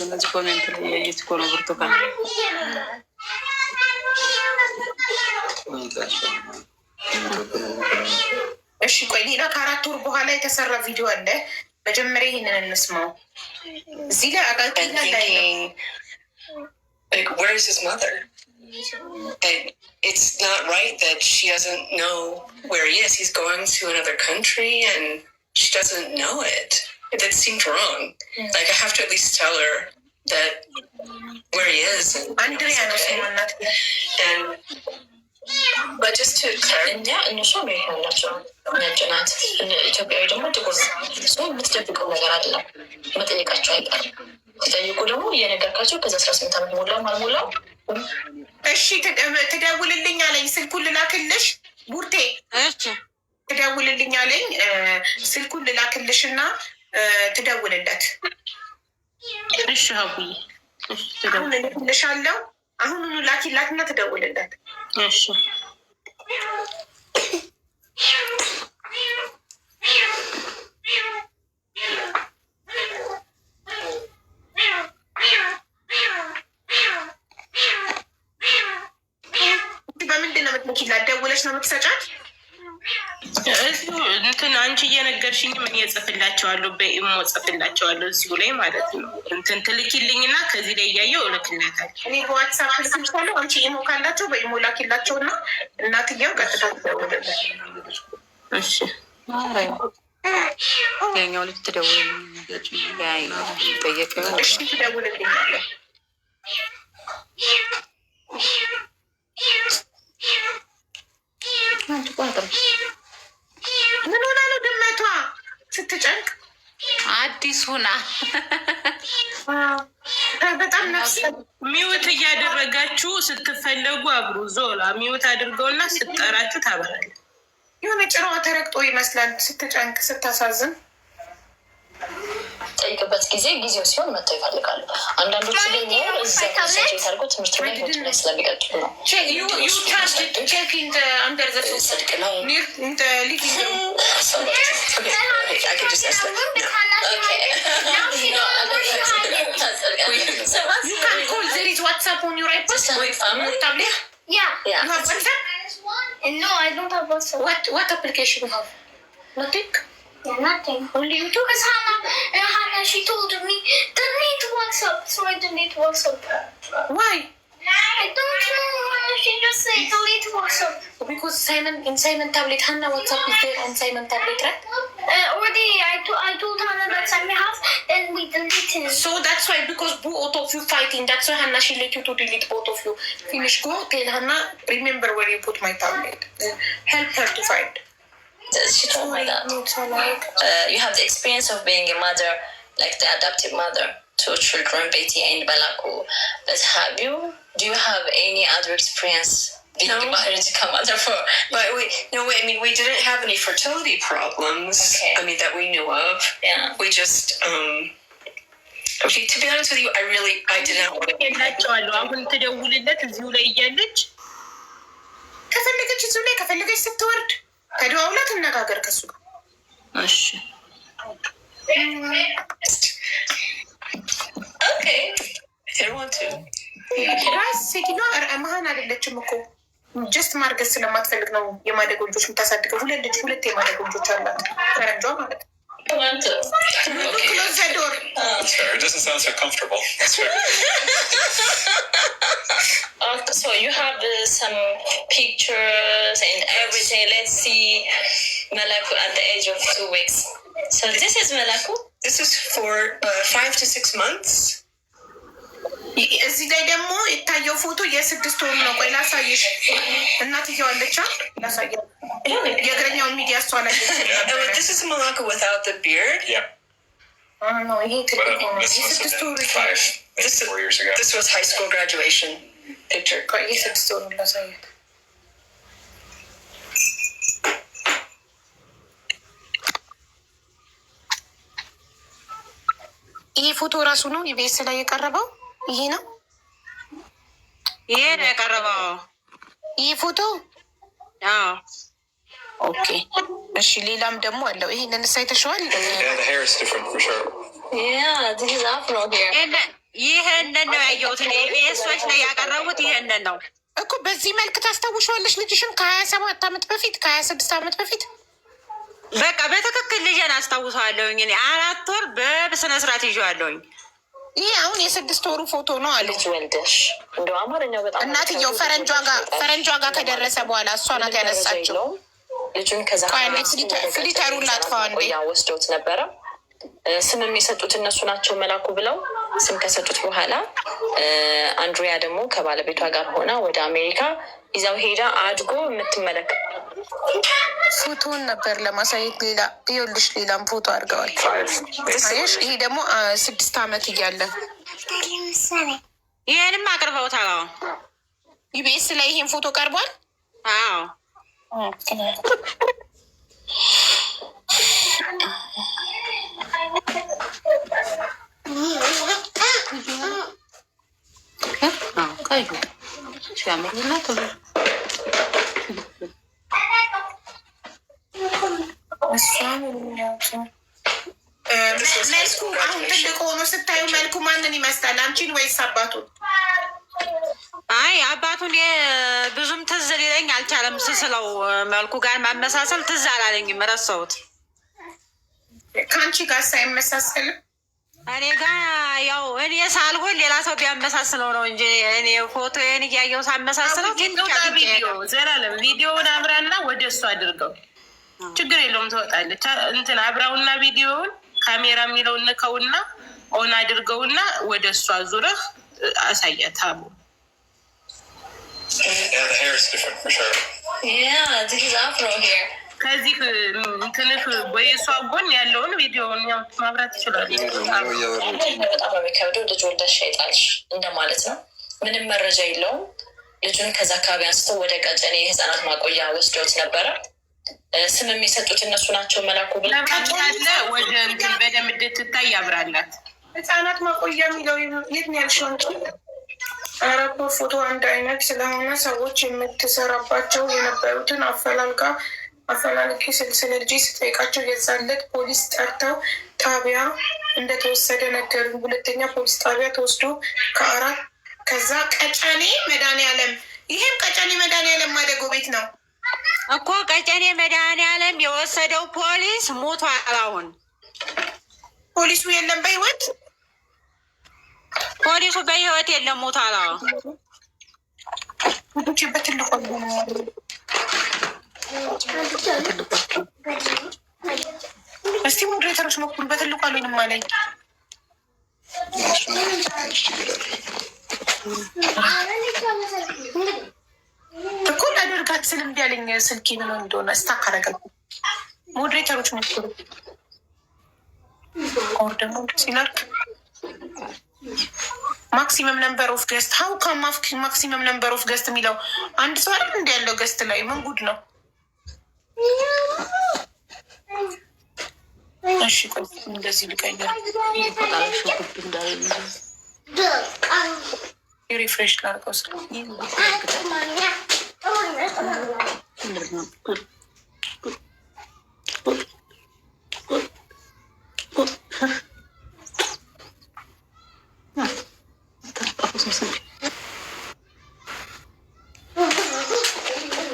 እነዚህ comment ላይ እያየች እኮ ነው ብርቱካን። እሺ ቆይ ሌላ ከ4 ወር በኋላ የተሰራ ቪዲዮ አለ። መጀመሪያ ይህንን እንስማው። እዚህ ላይ አቃቂ And ላይ ነው። thinking, like, where is his mother? And it's not right that she doesn't know where he is. He's going to another country and she doesn't know it. That seemed wrong. Like, I have to at least tell her that where he is and አንድሪያ it's ነው ስሟ okay. እናት። And but just to clarify, እኛ እነሱ አሜሪካን ናቸው፣ ነጭ ናት። ኢትዮጵያዊ ደግሞ ጥቁር ነው። So የምትደብቀው ነገር አይደለም። መጠየቃቸው አይቀርም። ሲጠይቁ ደግሞ እየነገርካቸው ከዚ 18 ዓመት ሞላም አልሞላም እሺ ትደውልልኝ አለኝ። ስልኩን ልላክልሽ ቡርቴ፣ እሺ። ትደውልልኝ አለኝ። ስልኩን ልላክልሽ እና ትደውልለት። እሺ ሀቡዬ፣ እሺ። አሁን እልክልሻለሁ። አሁኑኑ ላኪላትና ትደውልለት። እሺ። በምንድን ነው የምትልኪላት? ደውለሽ ነው የምትሰጫት? እዚሁ እንትን አንቺ እየነገርሽኝ ምን እጽፍላቸዋለሁ፣ በኢሞ እጽፍላቸዋለሁ እዚሁ ላይ ማለት ነው። እንትን ትልኪልኝና ከዚህ ላይ እያየው እልክላታለሁ። እኔ በዋትሳፕ ልክልሻለሁ። አንቺ ኢሞ ካላቸው በኢሞ ላኪላቸው እና እናትየው ቀጥታ ትደውልለት። እሺ። ያኛው ልጅ ትደውልልኝ ጠየቀ። እሺ ትደውልልኛለህ። አንቺ ቋጥር። ምን ሆና ነው ድመቷ ስትጨንቅ? አዲስ ሁና በጣም ነፍስ Mute እያደረጋችሁ ስትፈለጉ አብሩ። ዞላ mute አድርገውና ስትጠራችሁ ታበራለ። የሆነ ጭራዋ ተረግጦ ይመስላል ስትጨንቅ፣ ስታሳዝን። በምትጠይቅበት ጊዜ ጊዜው ሲሆን መጥተው ይፈልጋሉ። አንዳንዶቹ ደግሞ እዛ concentrate አድርገው ትምህርት ላይ ህይወቱ ላይ ስለሚቀጥሉ ነው። ጽድቅ ነው። Okay, I can just ask that. Okay. You can call. There is WhatsApp on your iPad. Wait, family? Your tablet. Yeah. Yeah. You have WhatsApp? No, I don't have WhatsApp. What application you have? Nothing. Yeah, nothing. Only YouTube. Because Hannah, she told me delete WhatsApp, so I delete WhatsApp. Why? I don't know why. She just said delete WhatsApp. Because Simon in Simon tablet, Hannah WhatsApp is there on Simon tablet, right? Already, I told Hannah that Simon has, then we deleted. So that's why, because both of you fighting, that's why Hannah she let you to delete both of you. Finish, go tell Hannah, remember where you put my tablet. Help her to find. She told me that. You have the experience of being a mother, like the adoptive mother to children, Betty and Melaku. But have you, do you have any other experience being No. a biological mother for? But we no, I mean, we didn't have any fertility problems. Okay. I mean, that we knew of. Yeah. We just okay, to be honest with you, I really I did not want to የላቸዋለሁ። አሁን ትደውልለት እዚሁ ላይ እያለች። ከፈለገች እዚሁ ላይ፣ ከፈለገች ስትወርድ ተደዋውላ ትነጋገር ከሱ ጋር። እሺ። Okay. I didn't want to. ራስ ሴትዮዋ መሀን አይደለችም እኮ፣ just ማርገዝ ስለማትፈልግ ነው የማደጎ ልጆች የምታሳድገው። ሁለት ልጅ፣ ሁለት የማደጎ ልጆች አላት ፈረንጇ ማለት ነው። Want to. Close the door. That's fair. It doesn't sound so comfortable. That's fair. So you have some pictures and everything. Let's see Melaku at the age of 2 weeks. So this is Melaku. This is for 5 to 6 months. እዚህ ላይ ደግሞ የታየው ፎቶ የ6 ወሩ ነው። ቆይ ላሳይሽ። እናትየው አለቻ፣ ላሳየ የእግረኛውን ሚዲያ እሷ ላይ Oh, this is Melaku without the beard. Yeah. ነው። ይሄ ትልቅ But ነው። this must have የ6 ወሩ been 5, maybe This 4 years ago. This was high school graduation picture. ቆይ የ6 ወሩ ላሳየት። ይሄ ፎቶ ራሱ ነው ኢቢኤስ ላይ የቀረበው። ይሄ ነው። ይሄ ነው የቀረበው። ይሄ ፎቶ። አዎ። Okay እሺ። ሌላም ደግሞ አለው። ይሄንን አይተሽዋል? Yeah, the hair is different for sure. Yeah, this is Afro here. ይህንን ነው ያየሁት። ኢቢኤሶች ላይ ያቀረቡት ይህንን ነው። እኮ በዚህ መልክ ታስታውሸዋለሽ ልጅሽን ከ27 ዓመት በፊት፣ ከ26 ዓመት በፊት? በቃ በትክክል ልጄን አስታውሰዋለሁኝ። እኔ 4 ወር በስነ ስርዓት ይዤዋለሁኝ። ይሄ አሁን የ6 ወሩ ፎቶ ነው አሉ። ልጅ ወልደሽ እንደው አማርኛው በጣም እናትየው ፈረንጇ ጋር ከደረሰ በኋላ እሷ ናት ያነሳችው። ልጁን ከዛ ቆይ አንዴ filter ኡን ላጥፋው አንዴ። ቆያ ወስደውት ነበረ። ስምም የሰጡት እነሱ ናቸው መላኩ ብለው። ስም ከሰጡት በኋላ አንድሪያ ደግሞ ከባለቤቷ ጋር ሆና ወደ አሜሪካ ይዛው ሄዳ አድጎ የምትመለከት ፎቶውን ነበር ለማሳየት። ሌላ ይኸውልሽ፣ ሌላም ፎቶ አድርገዋል። አየሽ፣ ይሄ ደግሞ 6 ዓመት እያለ። ይህንም አቅርበውታል። አዎ። ኢቢኤስ ላይ ይሄን ፎቶ ቀርቧል። አዎ። ቀዩ ሲያምሩና ትሉ። መልኩ አሁን ትልቅ ሆኖ ስታዩ መልኩ ማንን ይመስላል? አንቺን ወይስ አባቱን? አይ፣ አባቱን ብዙም ትዝ ሊለኝ አልቻለም። ስስለው መልኩ ጋር ማመሳሰል ትዝ አላለኝም፣ ረሳሁት። ከአንቺ ጋር ሳይመሳሰልም? እኔ ጋ ያው እኔ ሳልሆን ሌላ ሰው ቢያመሳስለው ነው እንጂ እኔ ፎቶዬን እያየው ሳመሳስለው ትንሽ ቪዲዮ ዘላለም ቪዲዮውን አብራና ወደ እሱ አድርገው፣ ችግር የለውም ትወጣለች። እንትን አብራውና ቪዲዮውን ካሜራ የሚለውን ንከውና on አድርገውና ወደ እሱ አዙረህ አሳያት። አቡ Yeah, the hair is different for sure. Yeah, this is Afro here. ከዚህ እንትንህ በየሷ ጎን ያለውን ቪዲዮውን ያው ማብራት ይችላል። በጣም ነው የሚከብደው። ልጅ ወልደሽ የጣልሽ እንደማለት ነው። ምንም መረጃ የለውም። ልጁን ከዛ አካባቢ አንስተው ወደ ቀጨኔ የህፃናት ማቆያ ወስደውት ነበረ። ስም የሚሰጡት እነሱ ናቸው። መላኩ ብላ ያለ ወደ እንትን በደንብ እንድትታይ ያብራላት። ህጻናት ማቆያ የሚለው የት ነው ያልሽው? ኧረ ፎቶ አንድ አይነት ስለሆነ ሰዎች የምትሰራባቸው የነበሩትን አፈላልጋ አፈላልጌ ስለ ልጄ ስጠይቃቸው የዛን ዕለት ፖሊስ ጠርተው ጣቢያ እንደተወሰደ ነገሩኝ። ሁለተኛ ፖሊስ ጣቢያ ተወስዶ ከአራት ከዛ ቀጨኔ መድኃኒዓለም፣ ይሄም ቀጨኔ መድኃኒዓለም ማደጎ ቤት ነው እኮ። ቀጨኔ መድኃኒዓለም የወሰደው ፖሊስ ሞቷል። አሁን ፖሊሱ የለም በህይወት። ፖሊሱ በህይወት የለም፣ ሞቷል። አሁን በትልቁ እስቲ moderator ኦች ሞክሩ። በትልቁ አልሆንም አለኝ። እኮ ላደርጋት ስል እምቢ አለኝ። ስልኬ ምን እንደሆነ stuck አደረገ። Moderator ኦች ሞክሩ። Or ደግሞ ሲላርክ maximum number of guest, how come maximum number of guest የሚለው? አንድ ሰው አይደል እንዲ ያለው guest ላይ? ምን ጉድ ነው? እሺ ቆይ እንደዚህ ልቀይር፣ refresh ላድርገው። ስለ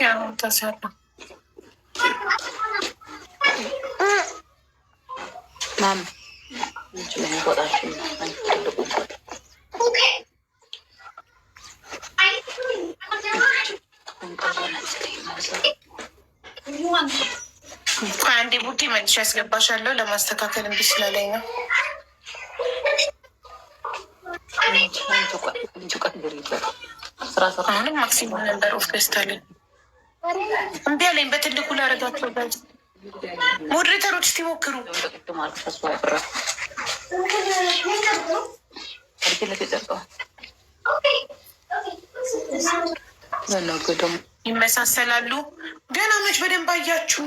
ያው ተሰራ። ማም ትልቁ አንዴ ቡቴ መልሼ ያስገባሻለሁ። ለማስተካከል እምቢ ስላለኝ ነው። አሁንም maximum number of guest አለኝ። እምቢ አለኝ። በትልቁ ላደርጋቸው። Moderator ኦች እስቲ ሞክሩ። ይመሳሰላሉ። ገና መች በደንብ አያችሁ።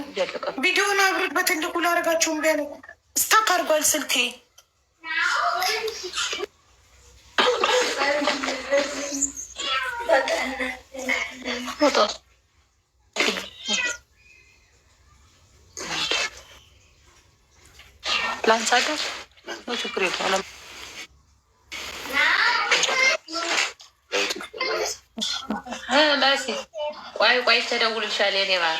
ቪዲዮን አብሩት። በትልቁ ላደርጋቸው እምቢ አለኝ። Stuck አድርጓል ስልኬ። ላንሳገር ነው፣ ችግር የለውም። ቆይ ቆይ፣ ተደውልልሻለሁ የኔ ማር።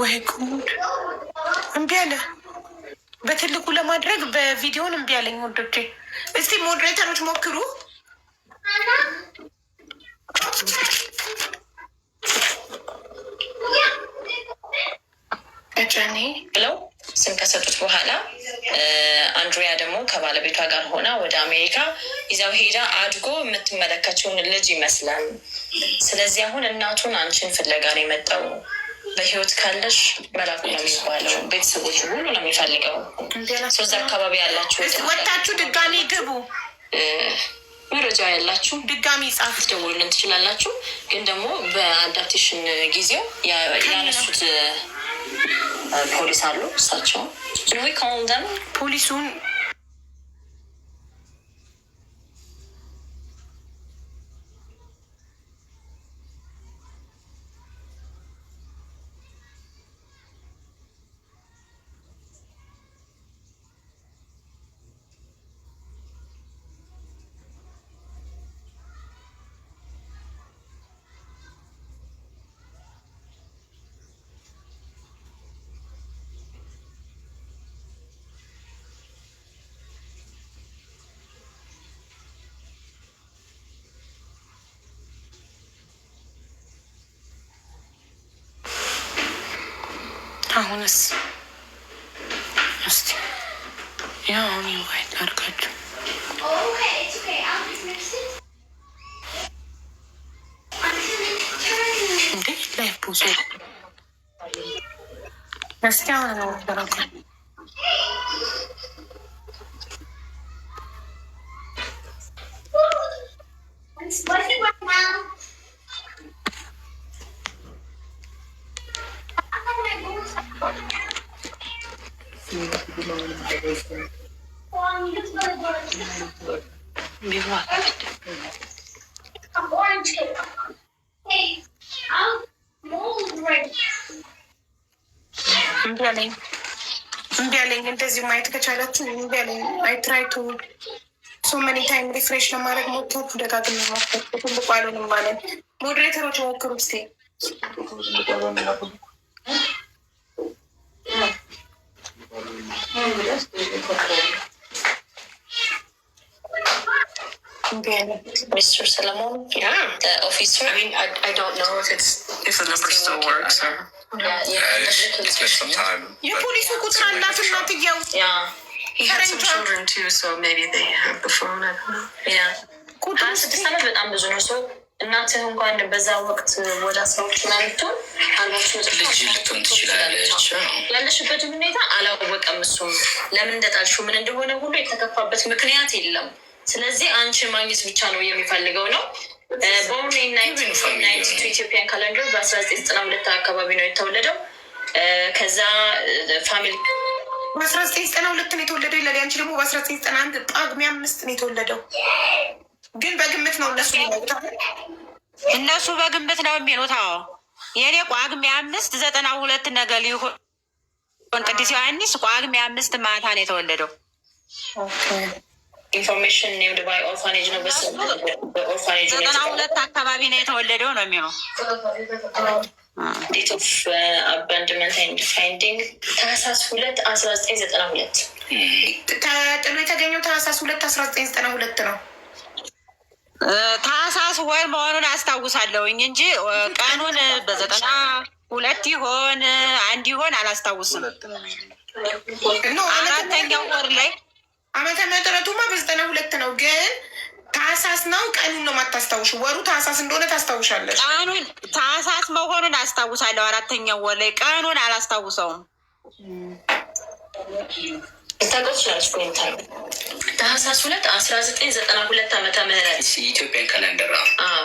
ወይ ጉድ! እምቢ አለ። በትልቁ ለማድረግ በቪዲዮን እምቢ አለኝ። ወዶቼ እስቲ moderator ኦች ሞክሩ። ቀጨኔ ብለው ስም ከሰጡት በኋላ አንድሪያ ደግሞ ከባለቤቷ ጋር ሆና ወደ አሜሪካ ይዛው ሄዳ አድጎ የምትመለከችውን ልጅ ይመስላል። ስለዚህ አሁን እናቱን አንቺን ፍለጋ ነው የመጣው። በህይወት ካለሽ መላኩ ነው የሚባለው። ቤተሰቦች ሁሉ ነው የሚፈልገው። ሰው እዛ አካባቢ ያላችሁ ወታችሁ ድጋሚ ግቡ። መረጃ ያላችሁ ድጋሚ ጻፍ። ደውሉልን ትችላላችሁ። ግን ደግሞ በ adoption ጊዜው ያነሱት ፖሊስ አሉ። እሳቸው we call them? ፖሊሱን አሁንስ እስቲ ያው አሁን invite አድርጋችሁ። Okay, it's okay. I'll just mix it. Until it turns. እንዴ live pause። እስቲ አሁን ነው ተራጋ። It's working right now. I'm orange cake. Hey, I'm mold right. እምቢ አለኝ፣ እምቢ አለኝ። እንደዚሁ ማየት ከቻላችሁ እምቢ አለኝ። I try to so many time፣ refresh ለማድረግ ሞከርኩ፣ ደጋግሜ ሞከርኩ። ትልቁ አልሆንም አለኝ። Moderator ኦች ሞክሩ እስኪ። እምቢ አለኝ። Mr. Solomon, Yeah. the officer. I mean, I don't know if the number still works or. Yeah, it took some time. But የፖሊሱ ቁጥር አላት እናትየው። He had some ፈረንጇ። children too, so maybe they have the phone. I don't know. Yeah. ቁጥሩ 26 ዓመት በጣም ብዙ ነው። ሰው እናትህ እንኳን በዛ ወቅት ወደ 10ዎቹ ምናምን ብትሆን 40ዎቹ ልጅ ልትሆን ትችላለች። ያለሽበትን ሁኔታ አላወቀም። እሱም ለምን እንደጣልሽው ምን እንደሆነ ሁሉ የተከፋበት ምክንያት የለም። ስለዚህ አንቺን ማግኘት ብቻ ነው የሚፈልገው ነው። Born 92 Ethiopian calendar፣ በ1992 አካባቢ ነው የተወለደው። ከዛ family በ1992 ነው የተወለደው ይላል። ያንቺ ደግሞ በ1991 ጳጉሜ 5 ነው የተወለደው። ግን በግምት ነው እነሱ የሚያውቁት አይደል? እነሱ በግምት ነው የሚሉት። አዎ፣ የእኔ ጳጉሜ 5 92 ነገ ሊሆን ቅዱስ ዮሐንስ ጳጉሜ 5 ማታ ነው የተወለደው። Information named by orphanage ነው። በ orphanage ነው 92 አካባቢ ነው የተወለደው ነው የሚለው። Date of abandonment and finding ታህሳስ 2 1992። ተጥሎ የተገኘው ታህሳስ 2 1992 ነው። ታህሳስ ወር መሆኑን አስታውሳለሁኝ እንጂ ቀኑን በ92 ይሆን አንድ ይሆን አላስታውስም። No። አራተኛው ወር ላይ። ዓመተ ምህረቱማ በ92 ነው፣ ግን ታህሳስ ነው። ቀኑን ነው የማታስታውሽ። ወሩ ታህሳስ እንደሆነ ታስታውሻለሽ። ቀኑን ታህሳስ መሆኑን አስታውሳለሁ። አራተኛው ወር ላይ፣ ቀኑን አላስታውሰውም። ልታውቀው ትችላለች። ቆይታ ታህሳስ 2 1992 ዓመተ ምህረት። የ Ethiopian calendar። አዎ፣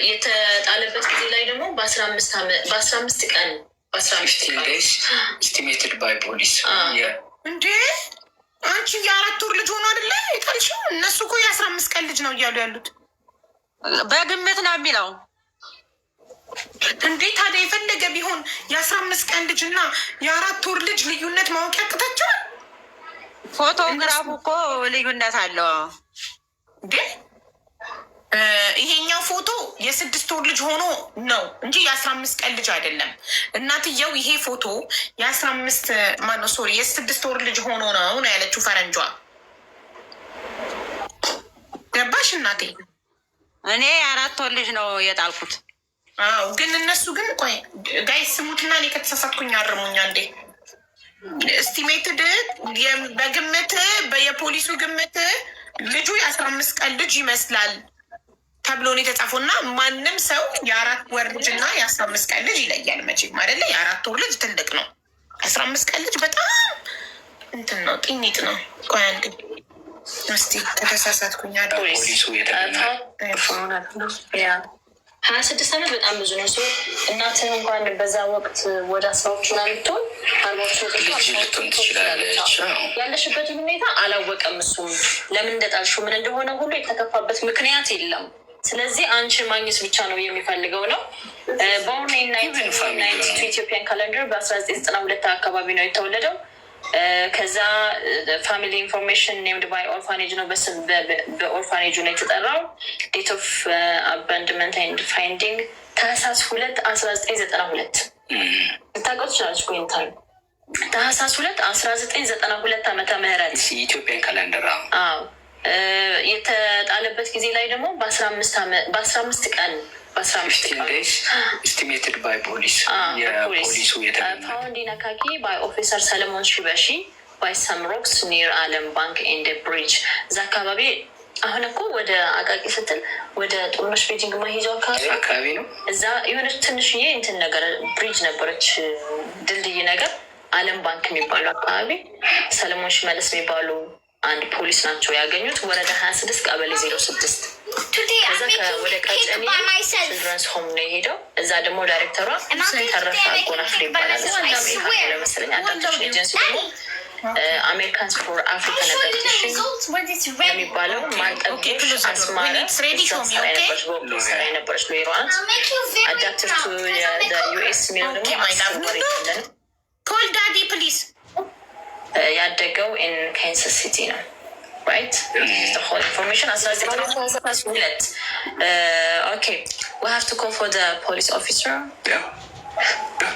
የተጣለበት ጊዜ ላይ ደግሞ በ15 ቀን፣ በ15 15 ቀን days estimated by police። እንዴ፣ አንቺ የ4 ወር ልጅ ሆኖ አይደለ የጣልሽው? እነሱ እኮ የ15 ቀን ልጅ ነው እያሉ ያሉት። በግምት ነው የሚለው። እንዴ፣ ታዲያ የፈለገ ቢሆን የ15 ቀን ልጅ እና የ4 ወር ልጅ ልዩነት ማወቅ ያቅታቸዋል? ፎቶግራፉ እኮ ልዩነት አለው። እንዴ፣ ይሄኛው ፎቶ የ6 ወር ልጅ ሆኖ ነው እንጂ የ15 ቀን ልጅ አይደለም። እናትየው ይሄ ፎቶ የ15፣ ማነው፣ sorry፣ የ6 ወር ልጅ ሆኖ ነው ነው ያለችው ፈረንጇ። ገባሽ እናቴ? እኔ የ4 ወር ልጅ ነው የጣልኩት። አዎ፣ ግን እነሱ ግን፣ ቆይ guys ስሙትና እኔ ከተሳሳትኩኝ አርሙኛ እንዴ። Estimated በግምት፣ የፖሊሱ ግምት ልጁ የ15 ቀን ልጅ ይመስላል ተብሎ ነው የተጻፈው። እና ማንም ሰው የ4 ወር ልጅ እና የ15 ቀን ልጅ ይለያል መቼም አይደለ? የ4 ወር ልጅ ትልቅ ነው። 15 ቀን ልጅ በጣም እንትን ነው፣ ጢኒጥ ነው። ቆይ አንዴ እስቲ ከተሳሳትኩኝ ፖሊሱ የተገኘ 26 ዓመት በጣም ብዙ ነው። ሰው እናትህ እንኳን በዛ ወቅት ወደ 10ዎቹ ምናምን ብትሆን 40ዎቹ ልጅ ልትሆን ትችላለች። ያለሽበትን ሁኔታ አላወቀም። እሱም ለምን እንደጣልሽው ምን እንደሆነ ሁሉ የተከፋበት ምክንያት የለም። ስለዚህ አንቺን ማግኘት ብቻ ነው የሚፈልገው ነው። Born 92 Ethiopian calendar፣ በ1992 አካባቢ ነው የተወለደው። ከዛ family information named by orphanage ነው። በ orphanage ኡ ነው የተጠራው። Date of abandonment and finding ታህሳስ 2 1992። ልታውቀው ትችላለች። ቆይታል ታህሳስ 2 1992 ዓመተ ምህረት። የ Ethiopian calendar። አዎ፣ የተጣለበት ጊዜ ላይ ደግሞ በ15 ቀን፣ በ15 15 ቀን days estimated by police። የፖሊሱ የተገኘ Found in አቃቂ by officer ሰለሞን ሺበሺ by some rocks near አለም ባንክ and bridge። እዛ አካባቢ፣ አሁን እኮ ወደ አቃቂ ስትል ወደ ጥሩነሽ ቤጂንግ ማሄጃው አካባቢ አካባቢ ነው። እዛ የሆነች ትንሽዬ እንትን ነገር bridge ነበረች፣ ድልድይ ነገር፣ አለም ባንክ የሚባሉ አካባቢ ሰለሞን ሽመለስ የሚባሉ አንድ ፖሊስ ናቸው ያገኙት። ወረዳ 26 ቀበሌ 06። Today ከዛ I'm making ወደ cake ቀጨኔ by myself. Children's Home ነው የሄደው። እዛ ደግሞ ዳይሬክተሯ ተረፈ አጎናፍር ይባላል። መሰለኝ adoption agency ደግሞ Americans for African I'll show you the Adaptation results when it's ready. የሚባለው ማንጠብሽ አስማረ እዛ ትሰራ የነበረች፣ በወቅቱ ትሰራ የነበረች lawyer ዋ ናት። I'll make you very Adapted proud to because I'm a cooker. US የሚለው ደግሞ Okay, my love. 10 ወር እያለ ነው። Call daddy, please. ያደገው in Kansas City ነው። Right, whole information 1932። Okay, we have to call for the police officer. Yeah.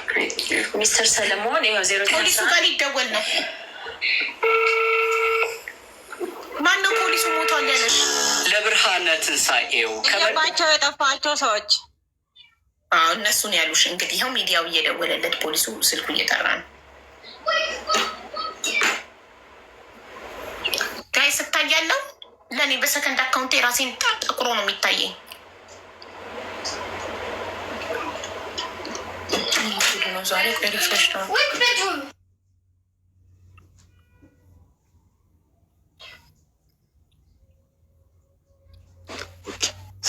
Great. Yeah. ሚስተር ሰለሞን ይኸው 0 ፖሊሱ ጋር ሊደወል ነው። ማን ነው ፖሊሱ ሞቷል ያለሽ? ለብርሃነ ትንሣኤው የገባቸው የጠፋቸው ሰዎች። አዎ፣ እነሱን ያሉሽ። እንግዲህ ይኸው ሚዲያው እየደወለለት፣ ፖሊሱ ስልኩ እየጠራ ነው። Guys፣ እታያለሁ። ለእኔ በ second account ኤ ራሴን ጠቁሮ ነው የሚታየኝ። ነው ዛሬ። ቆይ refresh ነው። Which bedroom?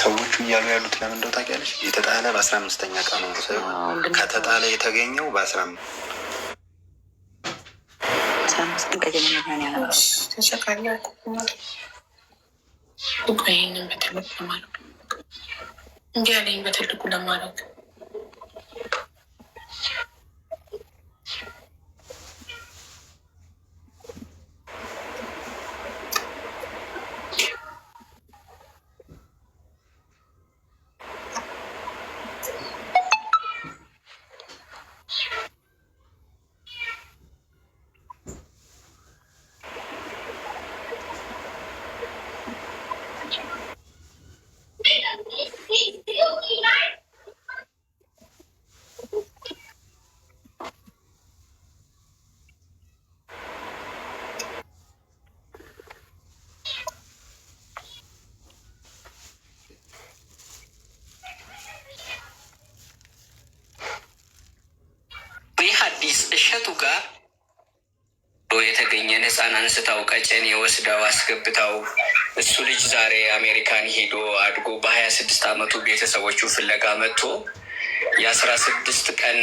ሰዎቹ እያሉ ያሉት ለምን እንደው ታውቂያለሽ? የተጣለ በ15ኛ ቀኑ ነው ሳይሆን ከተጣለ የተገኘው በ15 15 ቀን ከጀመረ ነው ያለው። ተሰቃየሁ እኮ። ቆይ ይሄንን በትልቁ ለማድረግ እንዲህ አለኝ። በትልቁ ለማድረግ። ይህ አዲስ እሸቱ ጋር የተገኘን ህፃን አንስታው ቀጨኔ ወስደው አስገብታው እሱ ልጅ ዛሬ አሜሪካን ሄዶ አድጎ በ26 ዓመቱ ቤተሰቦቹ ፍለጋ መጥቶ የ16 ቀን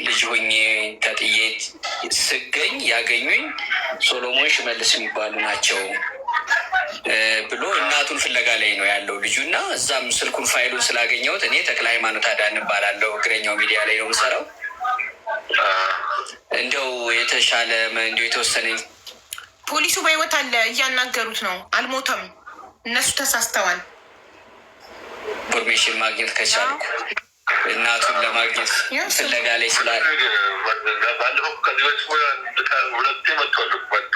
ልጅ ሆኜ ተጥዬ ስገኝ ያገኙኝ ሶሎሞን ሽመልስ የሚባሉ ናቸው ብሎ እናቱን ፍለጋ ላይ ነው ያለው ልጁ። እና እዛም ስልኩን ፋይሉን ስላገኘሁት፣ እኔ ተክለ ሃይማኖት አዳን እባላለሁ። እግረኛው ሚዲያ ላይ ነው የምሰራው። እንደው የተሻለ እንደው የተወሰነ ፖሊሱ በህይወት አለ፣ እያናገሩት ነው። አልሞተም። እነሱ ተሳስተዋል። Information ማግኘት ከቻልኩ እናቱን ለማግኘት ፍለጋ ላይ ስላለ። ባለፈው ከዚህ በፊት ሁለቴ መጥቷል። መጥቶ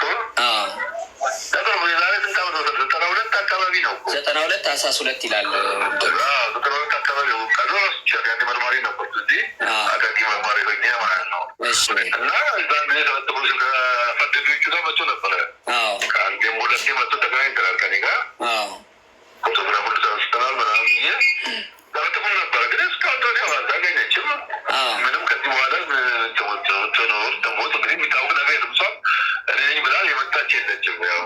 ነበር። የዛሬ ስንት ዓመት መሰለህ? 92 አካባቢ ነው እኮ። 92 ታህሳስ 2 ይላል። 92 አካባቢ ነው። ቀድሞ ረስቻለሁ። ያኔ መርማሪ ነበርኩ እዚህ፣ አቃቂ መርማሪ ሆኜ ማለት ነው። እና እዛን ጊዜ ተለጥፎ ከፈደዶቹ ጋር መጥቶ ነበረ። ከአንዴም ሁለቴ መጥቶ ተገናኝተናል ከእኔ ጋር፣ ፎቶግራፍ ሁሉ ተነስተናል ምናምን ብዬ ተለጥፎ ነበረ። ግን እስካሁን ድረስ ያው አልተገኘችም። ምንም ከዚህ በኋላ ትኖር ትሞት እንግዲህ የሚታወቅ ነገር የለም። እሷም እኔ ነኝ ብላ የመጣች የለችም። ያው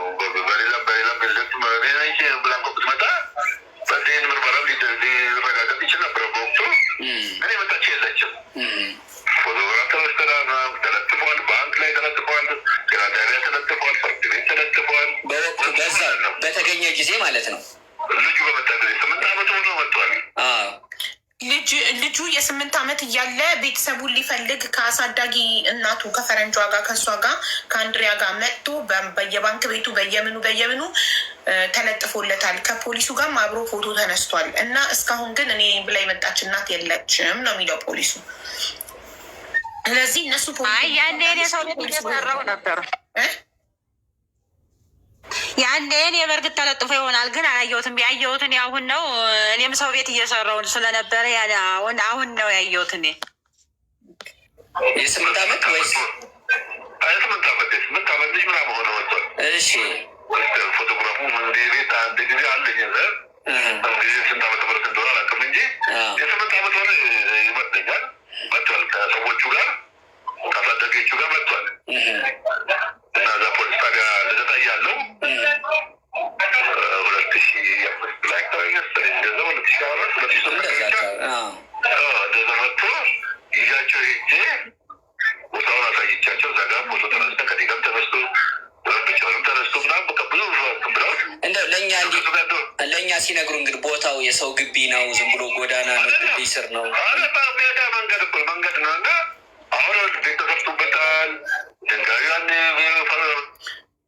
በሌላም በሌላም እኔ ነኝ ብላ እንኳ ብትመጣ በዚህን ምርመራም ሊረጋገጥ ይችል ነበረ በወቅቱ። ግን የመጣች የለችም። ፎቶግራፍ ተነስተናል ምናምን ተለጥፏል። ባንክ ላይ ተለጥፏል። ጤና ጣቢያ ተለጥፏል። ፍርድ ቤት ተለጥፏል። በወቅቱ በዛ በተገኘ ጊዜ ማለት ነው። ልጁ በመጣ ጊዜ 8 ዓመቱ ሆኖ መጥቷል። ልጁ የ8 ዓመት እያለ ቤተሰቡን ሊፈልግ ከአሳዳጊ እናቱ ከፈረንጇ ጋር፣ ከእሷ ጋር፣ ከአንድሪያ ጋር መጥቶ በየባንክ ቤቱ በየምኑ በየምኑ ተለጥፎለታል። ከፖሊሱ ጋርም አብሮ ፎቶ ተነስቷል። እና እስካሁን ግን እኔ ብላ የመጣች እናት የለችም ነው የሚለው ፖሊሱ። ስለዚህ እነሱ አይ፣ ያኔ እኔ ሰው ቤት እየሰራሁ ነበር። ያኔ እኔ በእርግጥ ተለጥፎ ይሆናል ግን አላየሁትም። ያየሁት እኔ አሁን ነው። እኔም ሰው ቤት እየሰራሁ ስለነበረ አሁን አሁን ነው ያየሁት እኔ። የ8 ዓመት ወይስ? 8 ዓመት፣ የ8 ዓመት ልጅ ምናምን ሆነ መጥቷል። ፎቶግራፉ ቤት አንድ ጊዜ አለኝ። ጊዜ ስንት ዓመተ ምህረት እንደሆነ አላውቅም እንጂ የ8 ዓመት ሆነ ይመስለኛል። መጥቷል፣ ከሰዎቹ ጋር፣ ከአሳዳጊዎቹ ጋር መጥቷል። እና እዛ ፖሊስ ጣቢያ ልደታ እያለሁ 2005 ላይ አካባቢ መሰለኝ፣ እንደዛ 2004፣ 2003 እንደዛ መጥቶ ይዣቸው ሄጄ ቦታውን አሳይቻቸው እዛ ጋር ፎቶ ተነስተን ከእኔ ጋርም ተነስቶ ሲነግሩን ግን ቦታው የሰው ግቢ ነው፣ ዝም ብሎ ጎዳና ነው፣ ድልድይ ስር ነው። ኧረ ሜዳ መንገድ እኮ ነው፣ መንገድ ነው እና አሁን ቤት ተሰርቶበታል። ድንጋዩ ያኔ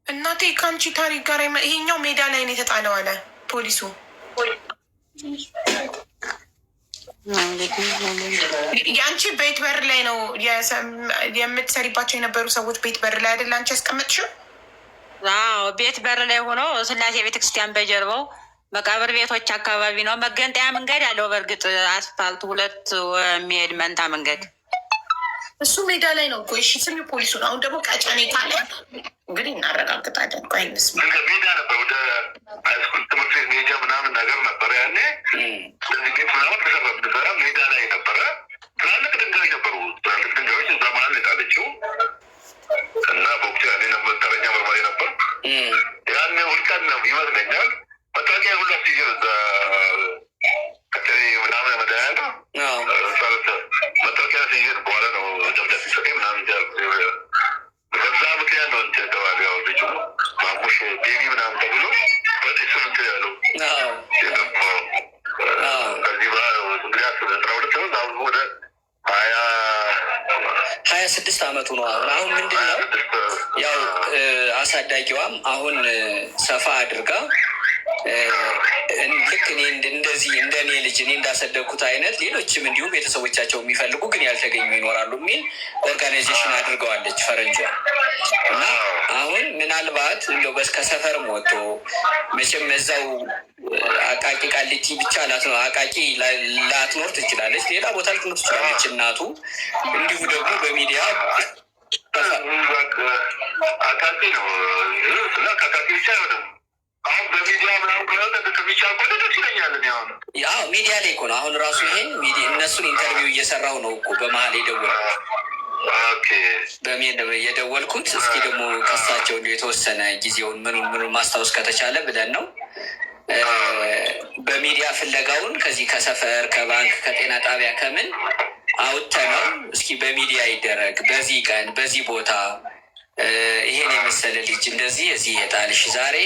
እናቴ፣ ከአንቺ ታሪክ ጋር ይሄኛው ሜዳ ላይ ነው የተጣለው አለ ፖሊሱ። የአንቺ ቤት በር ላይ ነው፣ የምትሰሪባቸው የነበሩ ሰዎች ቤት በር ላይ አይደለ አንቺ ያስቀመጥሽው? አዎ፣ ቤት በር ላይ ሆኖ ስላሴ ቤተክርስቲያን በጀርባው መቃብር ቤቶች አካባቢ ነው። መገንጠያ መንገድ አለው። በእርግጥ አስፋልት ሁለት የሚሄድ መንታ መንገድ። እሱ ሜዳ ላይ ነው እኮ። እሺ ስሚ ፖሊሱን። አሁን ደግሞ ቀጨኔ ካለ እንግዲህ እናረጋግጣለን። ቆይ እንስማ። ሜዳ ነበር፣ ወደ high school ትምህርት ቤት ሜጃ ምናምን ነገር ነበረ ያኔ። እንደዚህ ቤት ምናምን ተሰራ ብንሰራ ሜዳ ላይ ነበረ። ትላልቅ ድንጋዮች ነበሩ። ትላልቅ ድንጋዮች እዛ መሀል የጣለችው እና በወቅቱ ያኔ ነበር ተረኛ መርማሪ ነበር። ያኔ እሑድ ቀን ነው ይመስለኛል። መታወቂያ ሁሉ አስይዤ እዛ ቀጨኔ ምናምን መድኃኒዓለም መታወቂያ አስይዤ በኋላ ነው ደብዳቤ ሰጠኝ ምናምን። በዛ ምክንያት ነው እንትን የተባለው። ያው ልጁ ማሙሽ ቤቢ ምናምን ተብሎ በዚህ ስም እንትን ያለው የገባው። ከዚህ እንግዲህ 12 ነው፣ አሁን ወደ 20 26 አመቱ ነው አሁን። አሁን ምንድን ነው ያው አሳዳጊዋም አሁን ሰፋ አድርጋ ልክ እኔ እንደዚህ እንደ እኔ ልጅ እኔ እንዳሰደግኩት አይነት ሌሎችም እንዲሁ ቤተሰቦቻቸው የሚፈልጉ ግን ያልተገኙ ይኖራሉ የሚል organization አድርገዋለች ፈረንጇ። እና አሁን ምናልባት እንደው ከሰፈርም ወጥቶ መቼም እዛው አቃቂ ቃሊቲ ብቻ አቃቂ ላትኖር ትችላለች፣ ሌላ ቦታ ልትኖር ትችላለች እናቱ። እንዲሁ ደግሞ በሚዲያ አቃቂ ነው ስለ አቃቂ ብቻ አይሆንም። አሁን በሚዲያ ምናምን ከሆነ ከሚቻል ከሆነ ደስ ይለኛል። እኔ አሁን ያው ሚዲያ ላይ እኮ ነው አሁን ራሱ ይሄን እነሱን interview እየሰራሁ ነው እኮ በመሀል የደወልኩት፣ በሜል የደወልኩት። እስኪ ደግሞ ከሳቸው እንዲሁ የተወሰነ ጊዜውን ምኑን ምኑን ማስታወስ ከተቻለ ብለን ነው። በሚዲያ ፍለጋውን ከዚህ ከሰፈር፣ ከባንክ፣ ከጤና ጣቢያ ከምን አውጥተነው እስኪ በሚዲያ ይደረግ፣ በዚህ ቀን በዚህ ቦታ ይሄን የመሰለ ልጅ እንደዚህ እዚህ የጣልሽ ዛሬ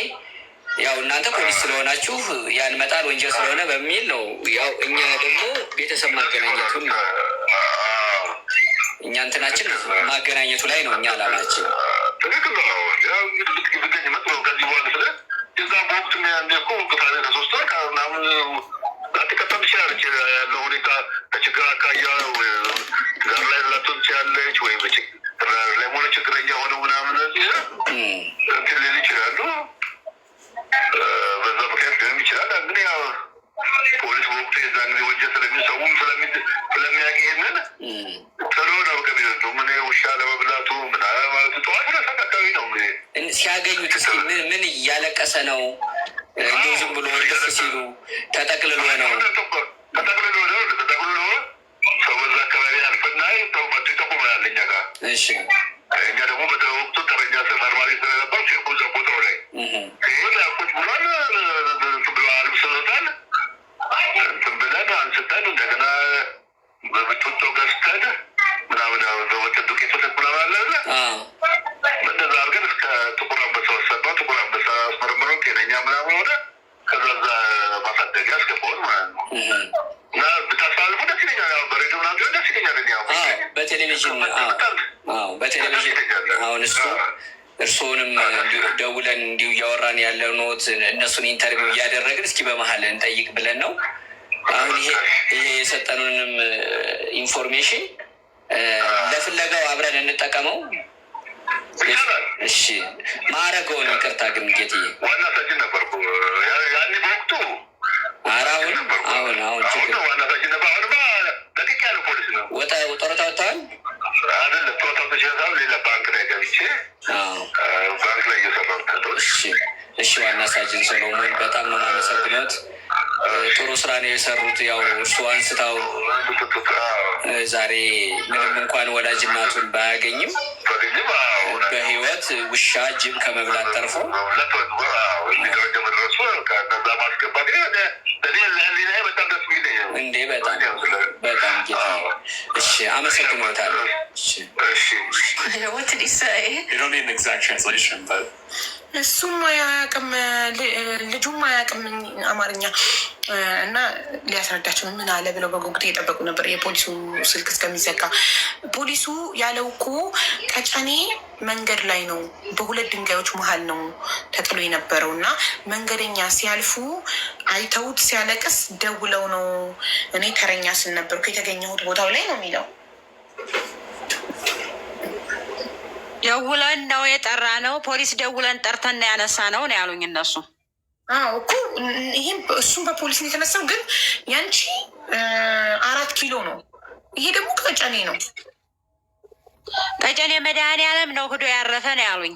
ያው እናንተ ፖሊስ ስለሆናችሁ ያን መጣል ወንጀል ስለሆነ በሚል ነው። ያው እኛ ደግሞ ቤተሰብ ማገናኘቱን ነው፣ እኛ እንትናችን ማገናኘቱ ላይ ነው እኛ አላማችን። ትክክል ነው። ያው እንግዲህ ብገኝ መጥቶ ከዚህ በኋላ ስለ የዛ በወቅቱ ያንዴ እኮ 3 ወር ምናምን ላትቀጣም ትችላለች። ያለው ሁኔታ ከችግር አካያ ትዳር ላይ ላትሆን ትችላለች፣ ወይ ትዳር ላይ ሆነ ችግረኛ ሆነው ምናምን እንትን ሊል ይችላሉ። በዛ ምክንያት ሊሆን ይችላል። እንግዲህ ያው ፖሊስ በወቅቱ የዛን ጊዜ ወንጀል ሰውም ስለሚያውቅ ይሄንን ጥሩ ነው ከሚለው ምን ውሻ ለመብላቱ ምናምን ማለቱ ጠዋት 2 ሰዓት አካባቢ ነው እንግዲህ ሲያገኙት እስኪ ምን እያለቀሰ ነው? እንዲሁ ዝም ብሎ ልፍ ሲሉ ተጠቅልሎ ነው? ተጠቅልሎ ነው፣ ተጠቅልሎ ሰው በዛ አካባቢ ያልፍና መቶ ይጠቁመናል እኛ ጋር። እኛ ደግሞ በወቅቱ ተረኛ መርማሪ ስለነበር ሴኩ እዛ ቦታው ላይ ሲሄድ ቁጭ ብሏል፣ እንትን ብሎ አልብሰውታል። እንትን ብለን አንስተን እንደገና በብጡጦ ገዝተን ምናምን በወተት ዱቄት ወተት ምናምን አለ አይደለ? እንደዛ አድርገን እስከ ጥቁር አንበሳ ወሰድነው። ጥቁር አንበሳ አስመርምሮ ጤነኛ ምናምን ሆነ። ከዛ እዛ ማሳደጊያ አስገባውን ማለት ነው። እና ብታስተላልፉ ደስ ይለኛል። ያው በሬዲዮ ምናምን ቢሆን ደስ ይለኛል። እኔ ያው በቴሌቪዥን፣ አዎ በቴሌቪዥን። አሁን እሱ እርስዎንም እንዲሁ ደውለን እንዲሁ እያወራን ያለነውት እነሱን interview እያደረግን እስኪ በመሀል እንጠይቅ ብለን ነው። አሁን ይሄ የሰጠኑንም information ለፍለጋው አብረን እንጠቀመው። እሺ፣ ማዕረገውን ይቅርታ ግን ጌትዬ። ዋና ሳጅን ነበርኩ ያኔ በወቅቱ። ኧረ አሁን አሁን አሁን ችግር ዋና ሳጅን ነበር። አሁንማ ለቅቅ ያለ ፖሊስ ነው። ወጣ ጡረታ ወጥተዋል? አይደለም፣ ጡረታ ወጥቼ ሳይሆን ሌላ ባንክ ላይ ገብቼ ባንክ ላይ እየሰራሁ ነው። እሺ፣ ዋና ሳጅን ሰሎሞን በጣም ነው የማመሰግኖት። ጥሩ ስራ ነው የሰሩት። ያው እርሱ አንስተው ዛሬ ምንም እንኳን ወላጅ እናቱን ባያገኝም በህይወት ውሻ ጅብ ከመብላት ተርፎ እንዴ በጣም በጣም ጌታ። እሺ፣ አመሰግኖታለሁ። እሺ። What did he say? You don't need an exact translation, but እሱም አያውቅም፣ ልጁም አያውቅም አማርኛ እና ሊያስረዳቸው ምን አለ ብለው በጉጉት እየጠበቁ ነበር፣ የፖሊሱ ስልክ እስከሚዘጋ። ፖሊሱ ያለው እኮ ቀጨኔ መንገድ ላይ ነው፣ በሁለት ድንጋዮች መሀል ነው ተጥሎ የነበረው እና መንገደኛ ሲያልፉ አይተውት ሲያለቅስ ደውለው ነው፣ እኔ ተረኛ ስል የተገኘሁት ቦታው ላይ ነው የሚለው። ደውለን ነው የጠራ ነው፣ ፖሊስ ደውለን ጠርተን ያነሳ ነው ነው ያሉኝ እነሱ። አዎ እኮ ይህም እሱም በፖሊስ ነው የተነሳው። ግን ያንቺ 4 ኪሎ ነው፣ ይሄ ደግሞ ቀጨኔ ነው። ቀጨኔ መድኃኒዓለም ነው ሂዶ ያረፈ ነው ያሉኝ።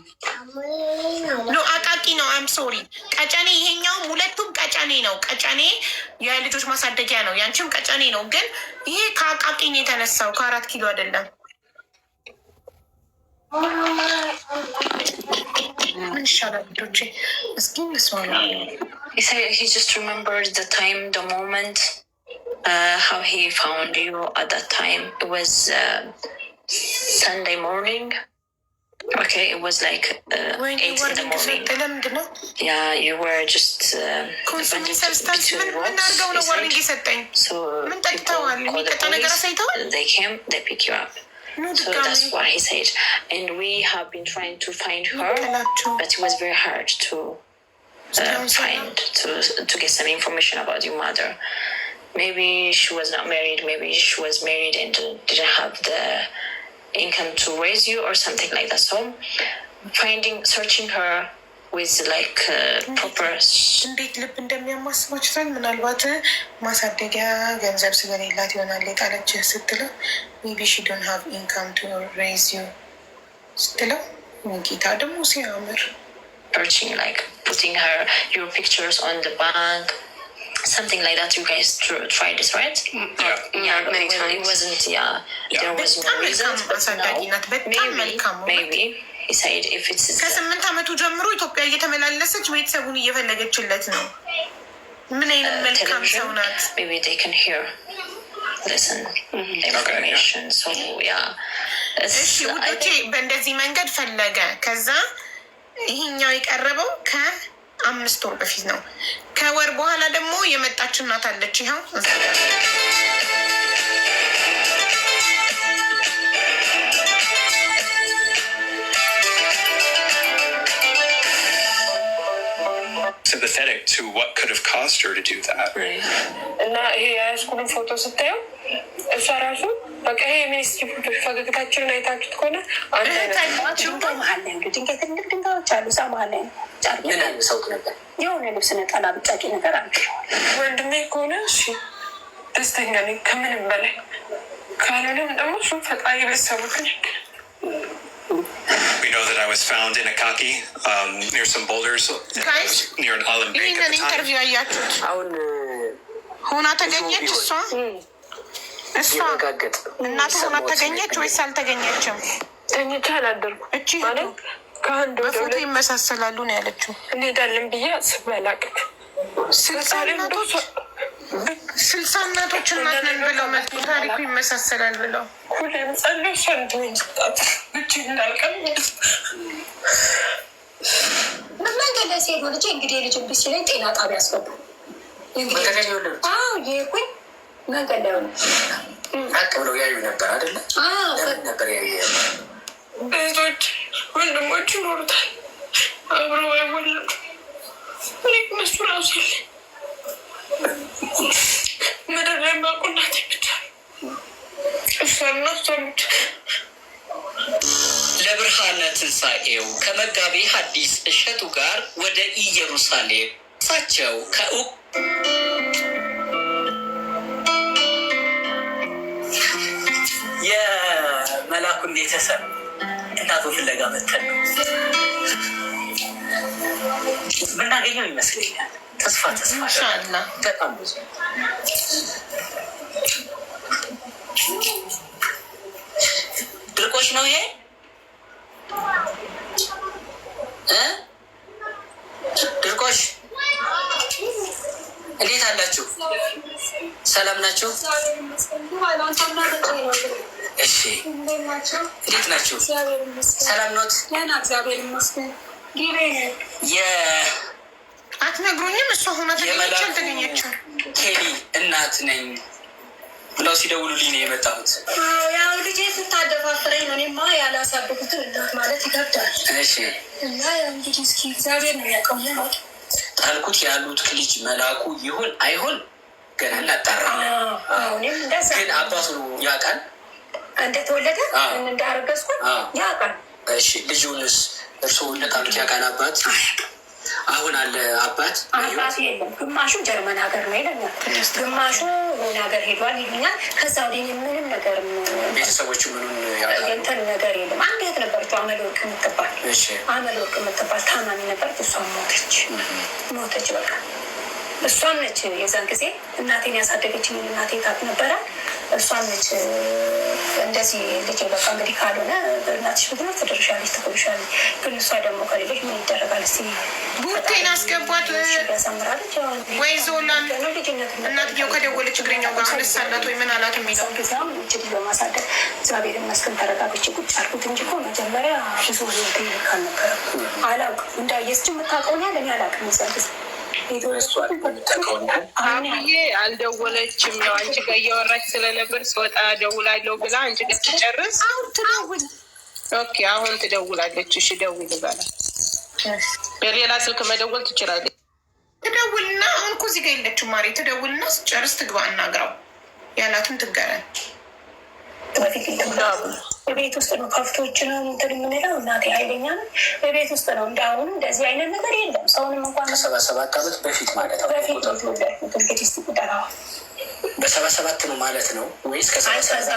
No፣ አቃቂ ነው። I'm sorry፣ ቀጨኔ። ይሄኛውም ሁለቱም ቀጨኔ ነው። ቀጨኔ የልጆች ማሳደጊያ ነው። ያንቺም ቀጨኔ ነው። ግን ይሄ ከአቃቂ ነው የተነሳው፣ ከ4 ኪሎ አይደለም። ምን ይሻላል ልጆቼ? እስኪ እንስማ። He said he just remembered the time, the moment, how he found you at that time. It was Sunday morning. Okay, it was like 8 in the morning. ለምንድን ነው Yeah, you were just Consuming substance ምን ምን አድርገው ነው warning የሰጠኝ? ምን ጠጥተዋል? የሚጠጣ ነገር አሳይተዋል? They came, they pick you up. So that's what he said. And we have been trying to find her, but it was very hard to find, to get some information about your mother. Maybe she was not married, maybe she was married and didn't have the income to raise you or something like that. So finding, searching her with like proper እንዴት ልብ እንደሚያማስባችታል። ምናልባት ማሳደጊያ ገንዘብ ስለሌላት ይሆናል የጣለች ስትለው፣ maybe she don't have income to raise you ስትለው፣ ጌታ ደግሞ ሲያምር። Searching, like putting her your pictures on the bank, something like that. You guys tried this, right? Yeah. Yeah, many well, it times. wasn't, yeah, there was no በጣም መልካም result, but አሳዳጊ now ናት። በጣም maybe መልካም። maybe he said if it's ከ8 ዓመቱ ጀምሮ ኢትዮጵያ እየተመላለሰች ቤተሰቡን እየፈለገችለት ነው። ምን አይነት መልካም ሰው television, ናት። maybe they can hear, listen information. So yeah, እሺ it's, I ውዶቼ፣ በእንደዚህ መንገድ ፈለገ። ከዛ ይሄኛው የቀረበው ከ5 ወር በፊት ነው። ከወር በኋላ ደግሞ የመጣች እናት አለች። ይኸው እዚህ ጋር። Sympathetic to what could have caused her to do that. እና ይሄ የ high school ን ፎቶ ስታየው እሷ ራሱ በቃ ይሄ የ ministry ፎቶ ፈገግታችንን አይታችሁት ከሆነ አንድ አይነት ነው። ድንጋይ መሀል ላይ እንግዲህ ድንጋይ ትልቅ ድንጋዮች አሉ። እዛ መሀል ላይ ነው ጨርቅ ምን አልብሰውት ነበር? የሆነ ልብስ ነጠላ ብጫቂ ነገር አድርገዋል። ወንድሜ ከሆነ እሺ ደስተኛ ነኝ ከምንም በላይ፣ ካልሆነም ደግሞ እሱም ፈጣሪ ቤተሰቦችን We know that I was found in Akaki, near some boulders, Guys, near an island bank at ይህንን the time. Interview አያችሁት? አሁን ሆና ተገኘች እሷ እሷ ቢረጋገጥ እናቱ ሆና ተገኘች ወይስ አልተገኘችም? ተኝቼ አላደርኩም። እቺ ማለት ከአንድ ወደ በፎቶ ሁለት ይመሳሰላሉ ነው ያለችው። እንሄዳለን ብዬ አስቤ አላውቅም። 60 እናቶች እናት ነን ብለው መጡ። ታሪኩ ይመሳሰላል ብለው። ሁሌም ጸሎት እሷ እንድትሆን ስጣት ብቻዬን እንዳልቀር። መንገድ ላይ ሲሄዱ ልጄ እንግዲህ ልጅ እምቢ ሲለኝ ጤና ጣቢያ አስገቡ። አዎ፣ የሄድኩኝ መንገድ ላይ ሆነ። ራቅ ብለው ያዩ ነበር አይደለ? ለምን ነበር ያዩ? እህቶች ወንድሞች ይኖሩታል አብረው አይወለዱ። እኔ ግን እሱ ራሱ የለ ምድር ላይ የማውቀው እናቴ ብቻ፣ እሷና እሷ ብቻ። ለብርሃነ ትንሣኤው ከመጋቤ ሐዲስ እሸቱ ጋር ወደ ኢየሩሳሌም እሳቸው ከእውቅ የመላኩን ቤተሰብ እናቱ ፍለጋ መተን ነው ምናገኘው ይመስለኛል። ተስፋ ተስፋ በጣም ብዙ ድርቆሽ ነው ይሄ እ ድርቆሽ። እንዴት አላችሁ? ሰላም ናችሁ? እሺ፣ እንዴት ናችሁ? ሰላም ኖት? ደህና፣ እግዚአብሔር ይመስገን። አትነግሩኝም? እሷ ሆና ተገኘች አልተገኘችም? ኬሊ እናት ነኝ ብለው ሲደውሉልኝ ነው የመጣሁት። ያው ልጄ ስታደፋፍረኝ ነው። እኔማ ያላሳደጉትን እናት ማለት ይከብዳል። እሺ። እና ያው እንግዲህ እስኪ እግዚአብሔር ነው የሚያውቀው። ጣልኩት ያሉት ልጅ መላኩ ይሁን አይሆን ገና እናጣራለን። እኔም እንደዛ። ግን አባቱ ያውቃል እንደተወለደ እንዳረገዝኩት ያውቃል። እሺ፣ ልጁንስ እርስዎ እንደጣሉት ያውቃል አባት? አሁን አለ አባት? አባት የለም። ግማሹ ጀርመን ሀገር ነው ይለኛል፣ ግማሹ ሆነ ሀገር ሄዷል ይሉኛል። ከዛ ወዲህ እኔ ምንም ነገር ቤተሰቦቹ ምኑን ያውቃሉ? እንትን ነገር የለም። አንድ እህት ነበረችው አመል ወርቅ የምትባል፣ አመል ወርቅ የምትባል ታማሚ ነበረች። እሷም ሞተች ሞተች። በቃ እሷም ነች የዛን ጊዜ እናቴን ያሳደገችኝ፣ እናቴ ታውቅ ነበረ። እሷም ነች እንደዚህ ልጅ በቃ እንግዲህ ካልሆነ በእናትሽ ምክንያት ትደርሻለች፣ ትጎልሻለች። ግን እሷ ደግሞ ከሌሎች ምን ይደረጋል? እስኪ ቡርቴን አስገቧት ያሳምራለች ወይ ዞላን። እናትየው ከደወለች እግረኛው ጋር አነሳላት ወይ ምን አላት የሚለው ጊዜም እጅግ በማሳደግ እግዚአብሔር ይመስገን ተረጋግቼ ቁጭ አልኩት እንጂ እኮ መጀመሪያ ብዙ ህይወቴ ልክ አልነበረም። አላውቅም፣ እንዳየስች የምታውቀውን ያህል እኔ አላውቅም የዛን ጊዜ። አብዬ አልደወለችም። ያው አንቺ ጋር እያወራች ስለነበር ስወጣ ደውላለሁ ብላ አንቺ ጋር ትጨርስ። Okay፣ አሁን ትደውላለች። እሺ ደውል ይባላል። በሌላ ስልክ መደወል ትችላለች። ትደውልና አሁን እኮ እዚህ ጋር የለችም ማሬ። ትደውልና ስጨርስ ትግባ፣ እናግረው ያላትን ትገረን። በፊት ቤት ውስጥ ነው ከፍቶች ነው እንትን የምንለው። እናቴ ኃይለኛ ነው። በቤት ውስጥ ነው። እንዳሁኑ እንደዚህ አይነት ነገር የለም። ሰውንም እንኳን ከ77 ዓመት በፊት ማለት ነው። በፊት ነው የተወለድኩት። እንግዲህ እስኪ ቁጠራዋ። በ77 ነው ማለት ነው ወይስ ከዛ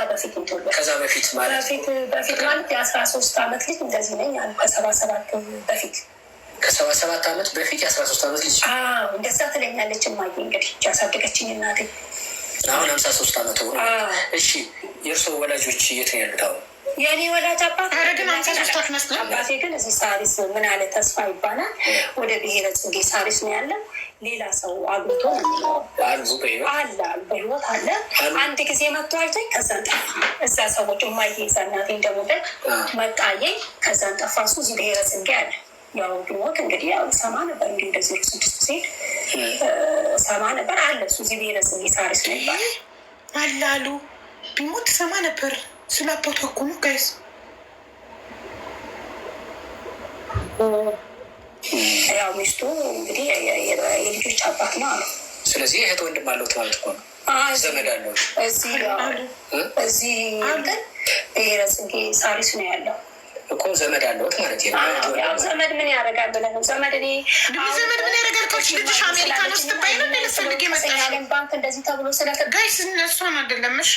በፊት ነው የተወለድኩት? ከዛ በፊት ማለት በፊት በፊት ማለት የ13 ዓመት ልጅ እንደዚህ ነኝ አሉ። ከ77 በፊት። ከ77 ዓመት በፊት የ13 ዓመት ልጅ? አዎ፣ እንደዛ ትለኛለች እማዬ። እንግዲህ ያሳደገችኝ እናቴ። አሁን 53 ዓመት ሆኖ። እሺ፣ የእርስዎ ወላጆች የት ነው ያሉት አሁን? የእኔ ወላጅ አባት ኧረ ግን 53 አትመስልም። አባቴ ግን እዚህ ሳሪስ ምን አለ ተስፋ ይባላል። ወደ ብሔረ ጽጌ ሳሪስ ነው ያለው። ሌላ ሰው አግብቶ ነው የሚኖረው። አሉ በህይወት? አለ አሉ፣ በህይወት አለ። አንድ ጊዜ መጥቶ አይቶኝ ከዛን ጠፋ። እዛ ሰዎች እማዬ እዛ እናቴ እንደሞተች መጣየኝ፣ ከዛን ጠፋ። እሱ እዚህ ብሔረ ጽጌ አለ። ያው ቢሞት እንግዲህ ያው ሰማ ነበር እንዲህ እንደዚህ ስድስት ሴት ሰማ ነበር አለ። እሱ እዚህ ብሔረ ጽጌ ሳሪስ ነው ይባላል። አለ አሉ፣ ቢሞት ሰማ ነበር። ስለ አባቷ እኮ ነው guys። ያው ሚስቱ እንግዲህ የልጆች አባት ነው አሉ። ስለዚህ እህት ወንድም አለሁት ማለት እኮ ነው። ዘመድ አለሁት። እዚህ እንትን ብሔረ ጽጌ ሳሪስ ነው ያለው። እኮ ዘመድ አለሁት ማለት ነው። ያው ዘመድ ምን ያደርጋል ብለህ ነው። ዘመድ እኔ ዘመድ ምን ያደርጋል ካልሽ ልጅሽ አሜሪካን ውስጥ ባይ ነው ልፈልግ የመጣሽ ባንክ እንደዚህ ተብሎ ስለ Guys፣ እነሷን አይደለም እሺ፣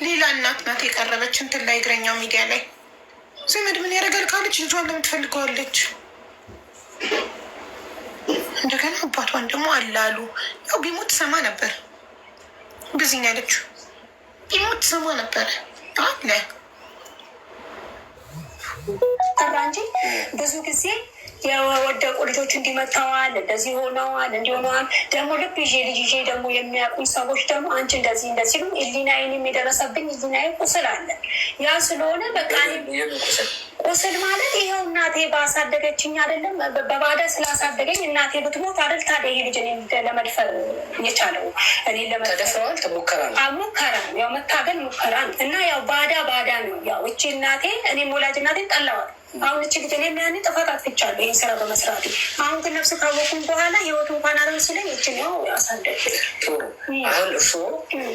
ሌላ እናት ናት የቀረበች እንትን ላይ እግረኛው ሚዲያ ላይ። ዘመድ ምን ያደርጋል ካለች ልጇን ለምን ትፈልገዋለች? እንደገና አባቷን ደግሞ አላሉ። ያው ቢሞት ሰማ ነበር። እንደዚህ ነው ያለችው። ቢሞት ሰማ ነበር አለ። ጠራ እንጂ ብዙ ጊዜ የወደቁ ልጆች እንዲመተዋል፣ እንደዚህ ሆነዋል፣ እንዲሆነዋል። ደግሞ ልብ ይዤ ልጅ ይዤ ደግሞ የሚያውቁኝ ሰዎች ደግሞ አንቺ እንደዚህ እንደዚህ ሲሉ ሕሊናዬንም የደረሰብኝ ሕሊናዬ ቁስል አለ። ያ ስለሆነ በቃ ቁስል ማለት ይኸው እናቴ ባሳደገችኝ አይደለም፣ በባዳ ስላሳደገኝ እናቴ ብትሞት አይደል ታዲያ ይሄ ልጅ እኔን ለመድፈር የቻለው? እኔን ለመድፈር ተደፍረዋል። ሙከራ ነው። ሙከራ ነው፣ ያው መታገል ሙከራ ነው። እና ያው ባዳ ባዳ ነው። ያው እቺ እናቴ እኔም ወላጅ እናቴን ጠላዋል። አሁን እቺ ልጅ እኔም ያኔ ጥፋት አጥፍቻለሁ ይህን ስራ በመስራቴ። አሁን ግን ነፍስ ካወኩም በኋላ ህይወቱ እንኳን አለ ሲለኝ እችን ያው ያሳደግ ጥሩ። አሁን እርስዎ ይህን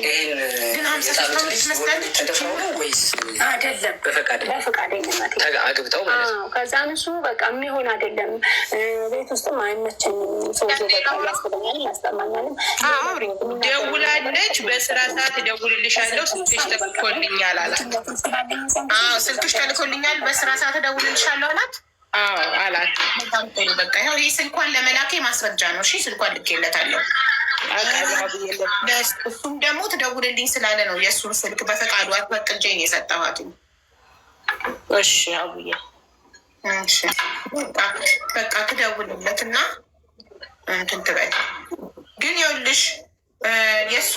ግን 53 የጣሉት ዓመት ልጅ ትመስላለች። ተደፍረው ነው ወይስ አይደለም? በፈቃድ? በፈቃደኝነት አግብተው ማለት ነው። ከዛ እሱ በቃ የሚሆን አይደለም፣ ቤት ውስጥም አይመቸኝም፣ ሰው በቃ ያስበኛልም ያስጠማኛልም። ደውላለች። በስራ ሰዓት እደውልልሻለሁ፣ ስልክሽ ተልኮልኛል አላት። አዎ፣ ስልክሽ ተልኮልኛል በስራ ሰዓት እደውልልሻለሁ አላት። አዎ አላት። በጣም ጥሩ። በቃ ይኸው ይህ ስልኳን ለመላኬ ማስረጃ ነው። እሺ፣ ስልኳን ልኬለታለሁ። እሱም ደግሞ ትደውልልኝ ስላለ ነው የእሱን ስልክ በፈቃዱ አስፈቅጄ ነው የሰጠኋት። እሺ አቡዬ። እሺ፣ በቃ ትደውልለት እና እንትን ትበል። ግን ይኸውልሽ የእሷ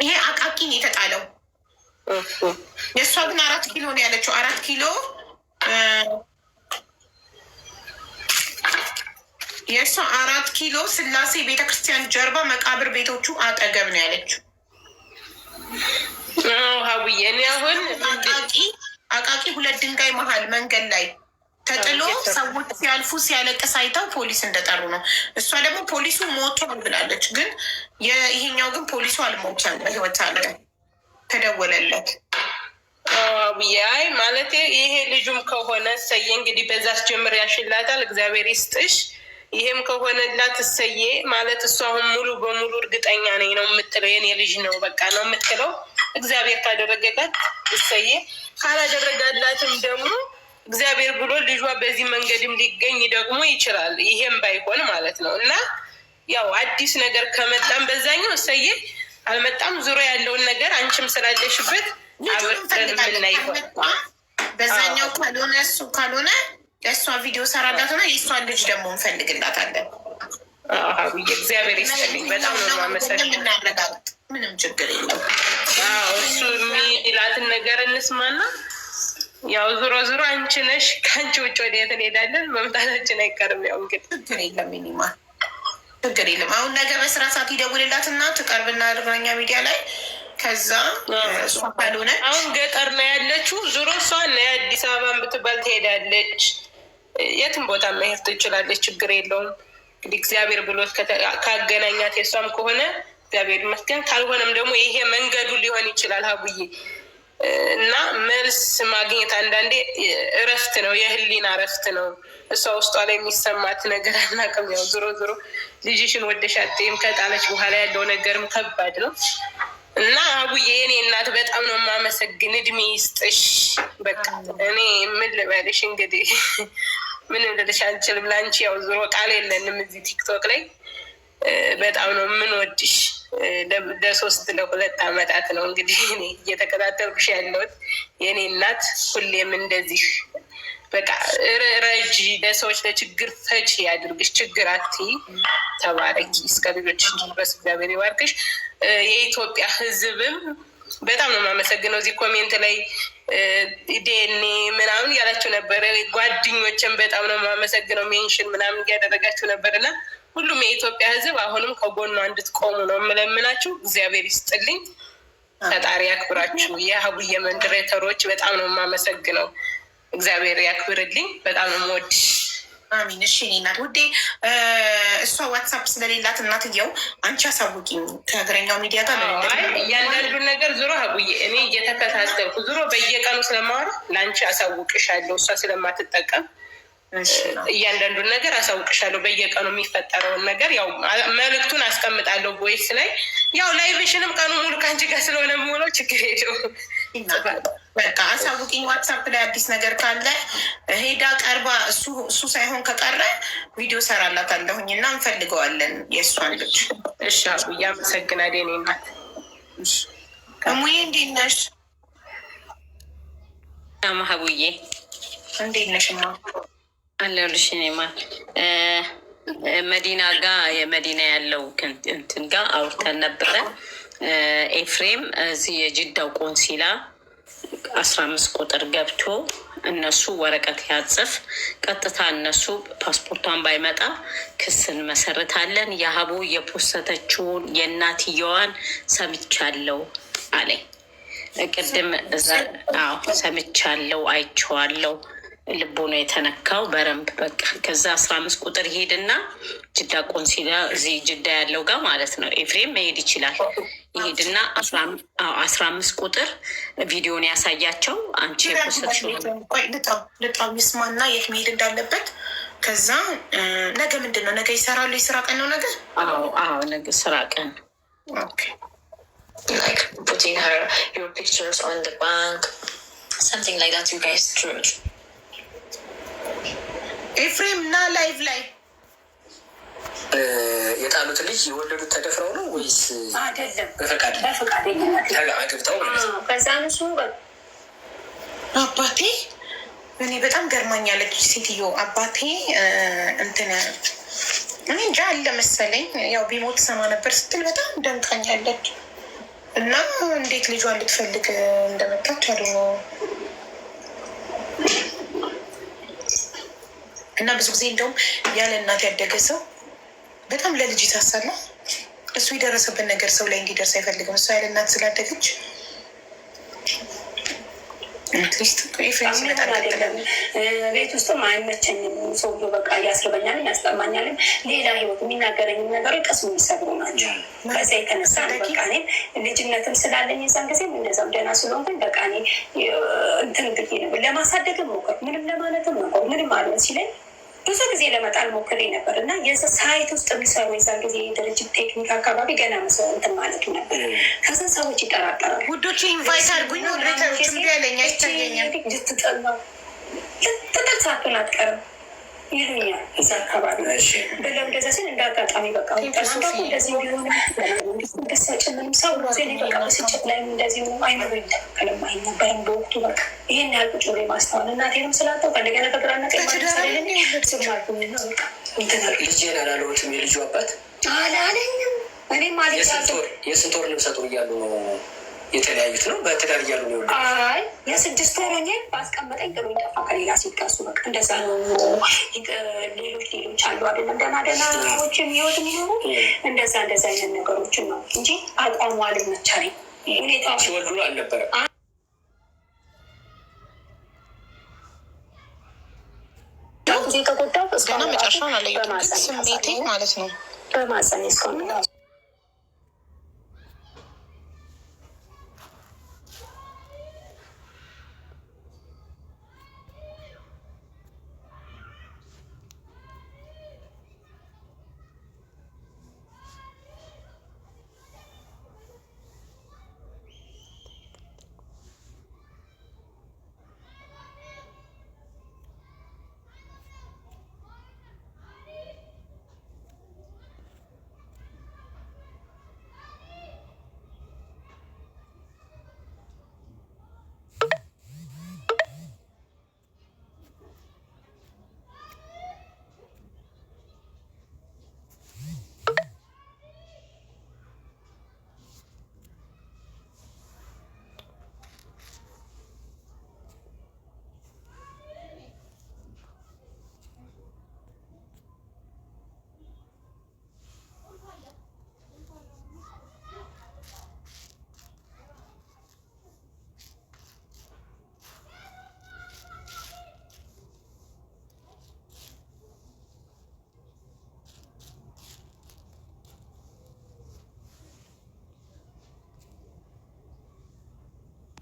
ይሄ አቃቂ ነው የተጣለው። የእሷ ግን 4 ኪሎ ነው ያለችው። 4 ኪሎ የእሷ 4 ኪሎ ስላሴ ቤተክርስቲያን ጀርባ መቃብር ቤቶቹ አጠገብ ነው ያለችው። ሀቡዬ፣ እኔ አሁን አቃቂ ሁለት ድንጋይ መሀል መንገድ ላይ ተጥሎ ሰዎች ሲያልፉ ሲያለቅስ አይተው ፖሊስ እንደጠሩ ነው። እሷ ደግሞ ፖሊሱ ሞቷል ብላለች። ግን ይሄኛው ግን ፖሊሱ አልሞተም፣ በህይወት አለ፣ ተደወለለት። ሀቡዬ፣ አይ ማለት ይሄ ልጁም ከሆነ እሰዬ፣ እንግዲህ በዛ አስጀምር ያሽላታል፣ እግዚአብሔር ይስጥሽ። ይሄም ከሆነላት እሰዬ። ማለት እሱ አሁን ሙሉ በሙሉ እርግጠኛ ነኝ ነው የምትለው፣ የኔ ልጅ ነው በቃ ነው የምትለው። እግዚአብሔር ካደረገላት እሰዬ፣ ካላደረጋላትም ደግሞ እግዚአብሔር ብሎ ልጇ በዚህ መንገድም ሊገኝ ደግሞ ይችላል። ይሄም ባይሆን ማለት ነው። እና ያው አዲስ ነገር ከመጣም በዛኛው እሰዬ፣ አልመጣም ዙሮ ያለውን ነገር አንቺም ስላለሽበት ልጁን አብረን እንፈልጋለን። የምናይ ይሆናል። ካልመጣ በዛኛው ካልሆነ፣ እሱ ካልሆነ የእሷ ቪዲዮ ሰራላትና የእሷን ልጅ ደግሞ እንፈልግላታለን። አብዬ፣ እግዚአብሔር ይስጥልኝ። በጣም ነው የማመሰግነው። እናረጋግጥ። ምንም ችግር የለም። አዎ፣ እሱ የሚላትን ነገር እንስማና ያው ዞሮ ዞሮ አንቺ ነሽ፣ ከአንቺ ውጭ ወዴት እንሄዳለን? መምጣታችን አይቀርም። ያው እንግዲህ ችግር የለም ኒማ፣ ችግር የለም። አሁን ነገ በስራ ሰዓት ይደውልላትና ትቀርብና እግረኛ ሚዲያ ላይ፣ ከዛ እሷ ካልሆነች አሁን ገጠር ነው ያለችው። ዞሮ እሷ እና አዲስ አበባን ብትባል ትሄዳለች። የትም ቦታ መሄድ ትችላለች። ችግር የለውም። እንግዲህ እግዚአብሔር ብሎት ካገናኛት የእሷም ከሆነ እግዚአብሔር ይመስገን፣ ካልሆነም ደግሞ ይሄ መንገዱ ሊሆን ይችላል ሀቡዬ። እና መልስ ማግኘት አንዳንዴ እረፍት ነው፣ የህሊና እረፍት ነው። እሷ ውስጧ ላይ የሚሰማት ነገር አናውቅም። ያው ዞሮ ዞሮ ልጅሽን ወደሽ አትይም። ከጣለች በኋላ ያለው ነገርም ከባድ ነው። እና አቡዬ፣ የኔ እናት፣ በጣም ነው የማመሰግን። እድሜ ይስጥሽ። በቃ እኔ ምን ልበልሽ እንግዲህ፣ ምንም ልልሽ አልችልም። ለአንቺ ያው ዞሮ ቃል የለንም እዚህ ቲክቶክ ላይ። በጣም ነው የምንወድሽ። ለ3 ለ2 አመታት ነው እንግዲህ እኔ እየተከታተልኩሽ ያለሁት የኔ እናት። ሁሌም እንደዚህ በቃ ረጂ፣ ለሰዎች ለችግር ፈቺ ያድርግሽ። ችግር አትይ። ተባረኪ፣ እስከ ልጆች ድረስ እግዚአብሔር ይባርክሽ። የኢትዮጵያ ሕዝብም በጣም ነው የማመሰግነው። እዚህ comment ላይ ዲኤንኤ ምናምን እያላችሁ ነበረ። ጓደኞችን በጣም ነው የማመሰግነው። Mention ምናምን እያደረጋችሁ ነበር። እና ሁሉም የኢትዮጵያ ሕዝብ አሁንም ከጎኗ እንድትቆሙ ነው የምለምናችሁ። እግዚአብሔር ይስጥልኝ። ፈጣሪ ያክብራችሁ። የሀቡዬ moderator ኦች በጣም ነው የማመሰግነው። እግዚአብሔር ያክብርልኝ። በጣም ነው የምወድሽ። አሚን። እሺ እኔ እናት ውዴ፣ እሷ ዋትሳፕ ስለሌላት እናትየው አንቺ አሳውቂኝ ከእግረኛው ሚዲያ ጋር ምን አይ፣ እያንዳንዱን ነገር ዞሮ ሀቡዬ እኔ እየተከታተልኩ ዞሮ በየቀኑ ስለማወራ ለአንቺ አሳውቅሻለሁ። እሷ ስለማትጠቀም እያንዳንዱን ነገር አሳውቅሻለሁ። በየቀኑ የሚፈጠረውን ነገር ያው መልእክቱን አስቀምጣለሁ voice ላይ። ያው live ሽንም ቀኑ ሙሉ ከአንቺ ጋር ስለሆነ የምውለው ችግር የለውም። በቃ አሳውቂኝ ዋትሳፕ ላይ አዲስ ነገር ካለ። ሄዳ ቀርባ እሱ ሳይሆን ከቀረ ቪዲዮ ሰራላታለሁኝ እና እንፈልገዋለን የእሷን ልጅ። እሺ አቡዬ፣ አመሰግናለሁ የእኔ እናት። እሙዬ፣ እንዴት ነሽ? ሀቡዬ። እንዴት ነሽ? ማ አለሁልሽ። እኔማ መዲና ጋ የመዲና ያለው እንትን ጋ አውርተን ነበረ። ኤፍሬም እዚህ የጅዳው ቆንሲላ 15 ቁጥር ገብቶ እነሱ ወረቀት ያጽፍ፣ ቀጥታ እነሱ ፓስፖርቷን ባይመጣ ክስ እንመሰርታለን። የሀቡ የፖሰተችውን የእናትየዋን ሰምቻለሁ አለኝ። ቅድም አዎ ሰምቻለሁ፣ አይቼዋለሁ። ልቡ ነው የተነካው በረንብ በቃ። ከዛ 15 ቁጥር ይሄድና ጅዳ ቆንሲላ እዚህ ጅዳ ያለው ጋር ማለት ነው። ኤፍሬም መሄድ ይችላል። ይሄድና 15 ቁጥር ቪዲዮን ያሳያቸው አንቺ የፖስትሽው። ቆይ ልጣው ይስማና የት መሄድ እንዳለበት። ከዛ ነገ ምንድን ነው? ነገ ይሰራሉ። የስራ ቀን ነው ነገ። አዎ፣ ነገ ስራ ቀን። Like putting her your pictures on the bank, something like that. You guys drew. ኤፍሬም ና live ላይ። የጣሉት ልጅ የወለዱት ተደፍረው ነው ወይስ አይደለም? በፈቃድ? በፈቃደኝነት። አግብተው ማለት ነው? ከዛ እሱ አባቴ፣ እኔ በጣም ገርማኛለች ሴትዮ። አባቴ እንትን እኔ እንጃ አለ መሰለኝ፣ ያው ቢሞት ሰማ ነበር ስትል በጣም ደንቃኛለች። እና እንዴት ልጇን ልትፈልግ እንደመጣች አሉ ነው። እና ብዙ ጊዜ እንደውም ያለ እናት ያደገ ሰው በጣም ለልጅ ይሳሳል። እሱ የደረሰበት ነገር ሰው ላይ እንዲደርስ አይፈልግም። እሱ ያለ እናት ስላደገች at least ኤፍሬም ሲመጣ አይደለም ቤት ውስጥም አይመቸኝም። ሰውዬው በቃ ያስርበኛልም ያስጠማኛልም። ሌላ ህይወት የሚናገረኝም ነገሮች ቅስም የሚሰብሩ ናቸው። በዛ የተነሳ ነው በቃ እኔም ልጅነትም ስላለኝ የዛን ጊዜም እንደዛም ደህና ስለሆንኩኝ በቃ እኔ እንትን ብዬ ነው ለማሳደግም ሞከርኩ፣ ምንም ለማለትም ሞከርኩ። ምንም አልሆን ሲለኝ ብዙ ጊዜ ለመጣል ሞክሬ ነበር እና የዛ site ውስጥ የሚሰሩ የዛን ጊዜ ድርጅት ቴክኒክ አካባቢ ገና መሰ እንትን ማለቱ ነበር። ከዛ ሰዎች ይጠራጠራሉ። ውዶች invite አድርጉኝ። Moderator ኦች እምቢ አለኝ፣ አይታየኝም። ልትጥል ነው፣ ልትጥል ሳትሆን አትቀርም ይሉኛል እዛ አካባቢ ብለው እንደዛ ሲል እንደ አጋጣሚ በቃ ጠናንዳኩ እንደዚህ ቢሆን መንግስት ገሳጭ ምንም ሰው ዜ በቃ ብስጭት ላይ እንደዚህ አይምሮ ይተካከልም አይነበርም በወቅቱ። በቃ ይሄን ያህል ቁጭ ብሎ ማስተዋል እናቴንም ስላጣሁ ከእንደገና ከግራና ቀኝ ስለሌለኝ ዝም አልኩኝና በቃ እንትን አልኩኝ። ልጄን አላለሁትም። የልጁ አባት አላለኝም። እኔም አልያዝም። የስንት ወር ነፍሰ ጡር እያሉ ነው የተለያዩት? ነው በትዳር እያሉ ነው የወለዱት? አይ፣ የ6 ወር ሆኜ ባስቀመጠኝ ጥሎኝ ጠፋ ከሌላ ሴት ጋር። እሱ በቃ እንደዛ ነው። ሌሎች ሌሎች አሉ አይደለም፣ ደህና ደህናዎችን ህይወት የሚኖሩ እንደዛ እንደዛ አይነት ነገሮችን ነው እንጂ አቋሙ አልመቻለኝ ሁኔታው ሲወልዱ አልነበረም። ጊዜ ከጎዳው ገና መጨረሻውን አላየሁትም፣ ግን ስሜቴ ማለት ነው በማፀን እስካሁን ራሱ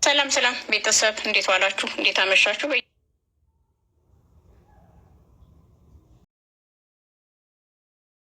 ሰላም ሰላም ቤተሰብ፣ እንዴት ዋላችሁ? እንዴት አመሻችሁ?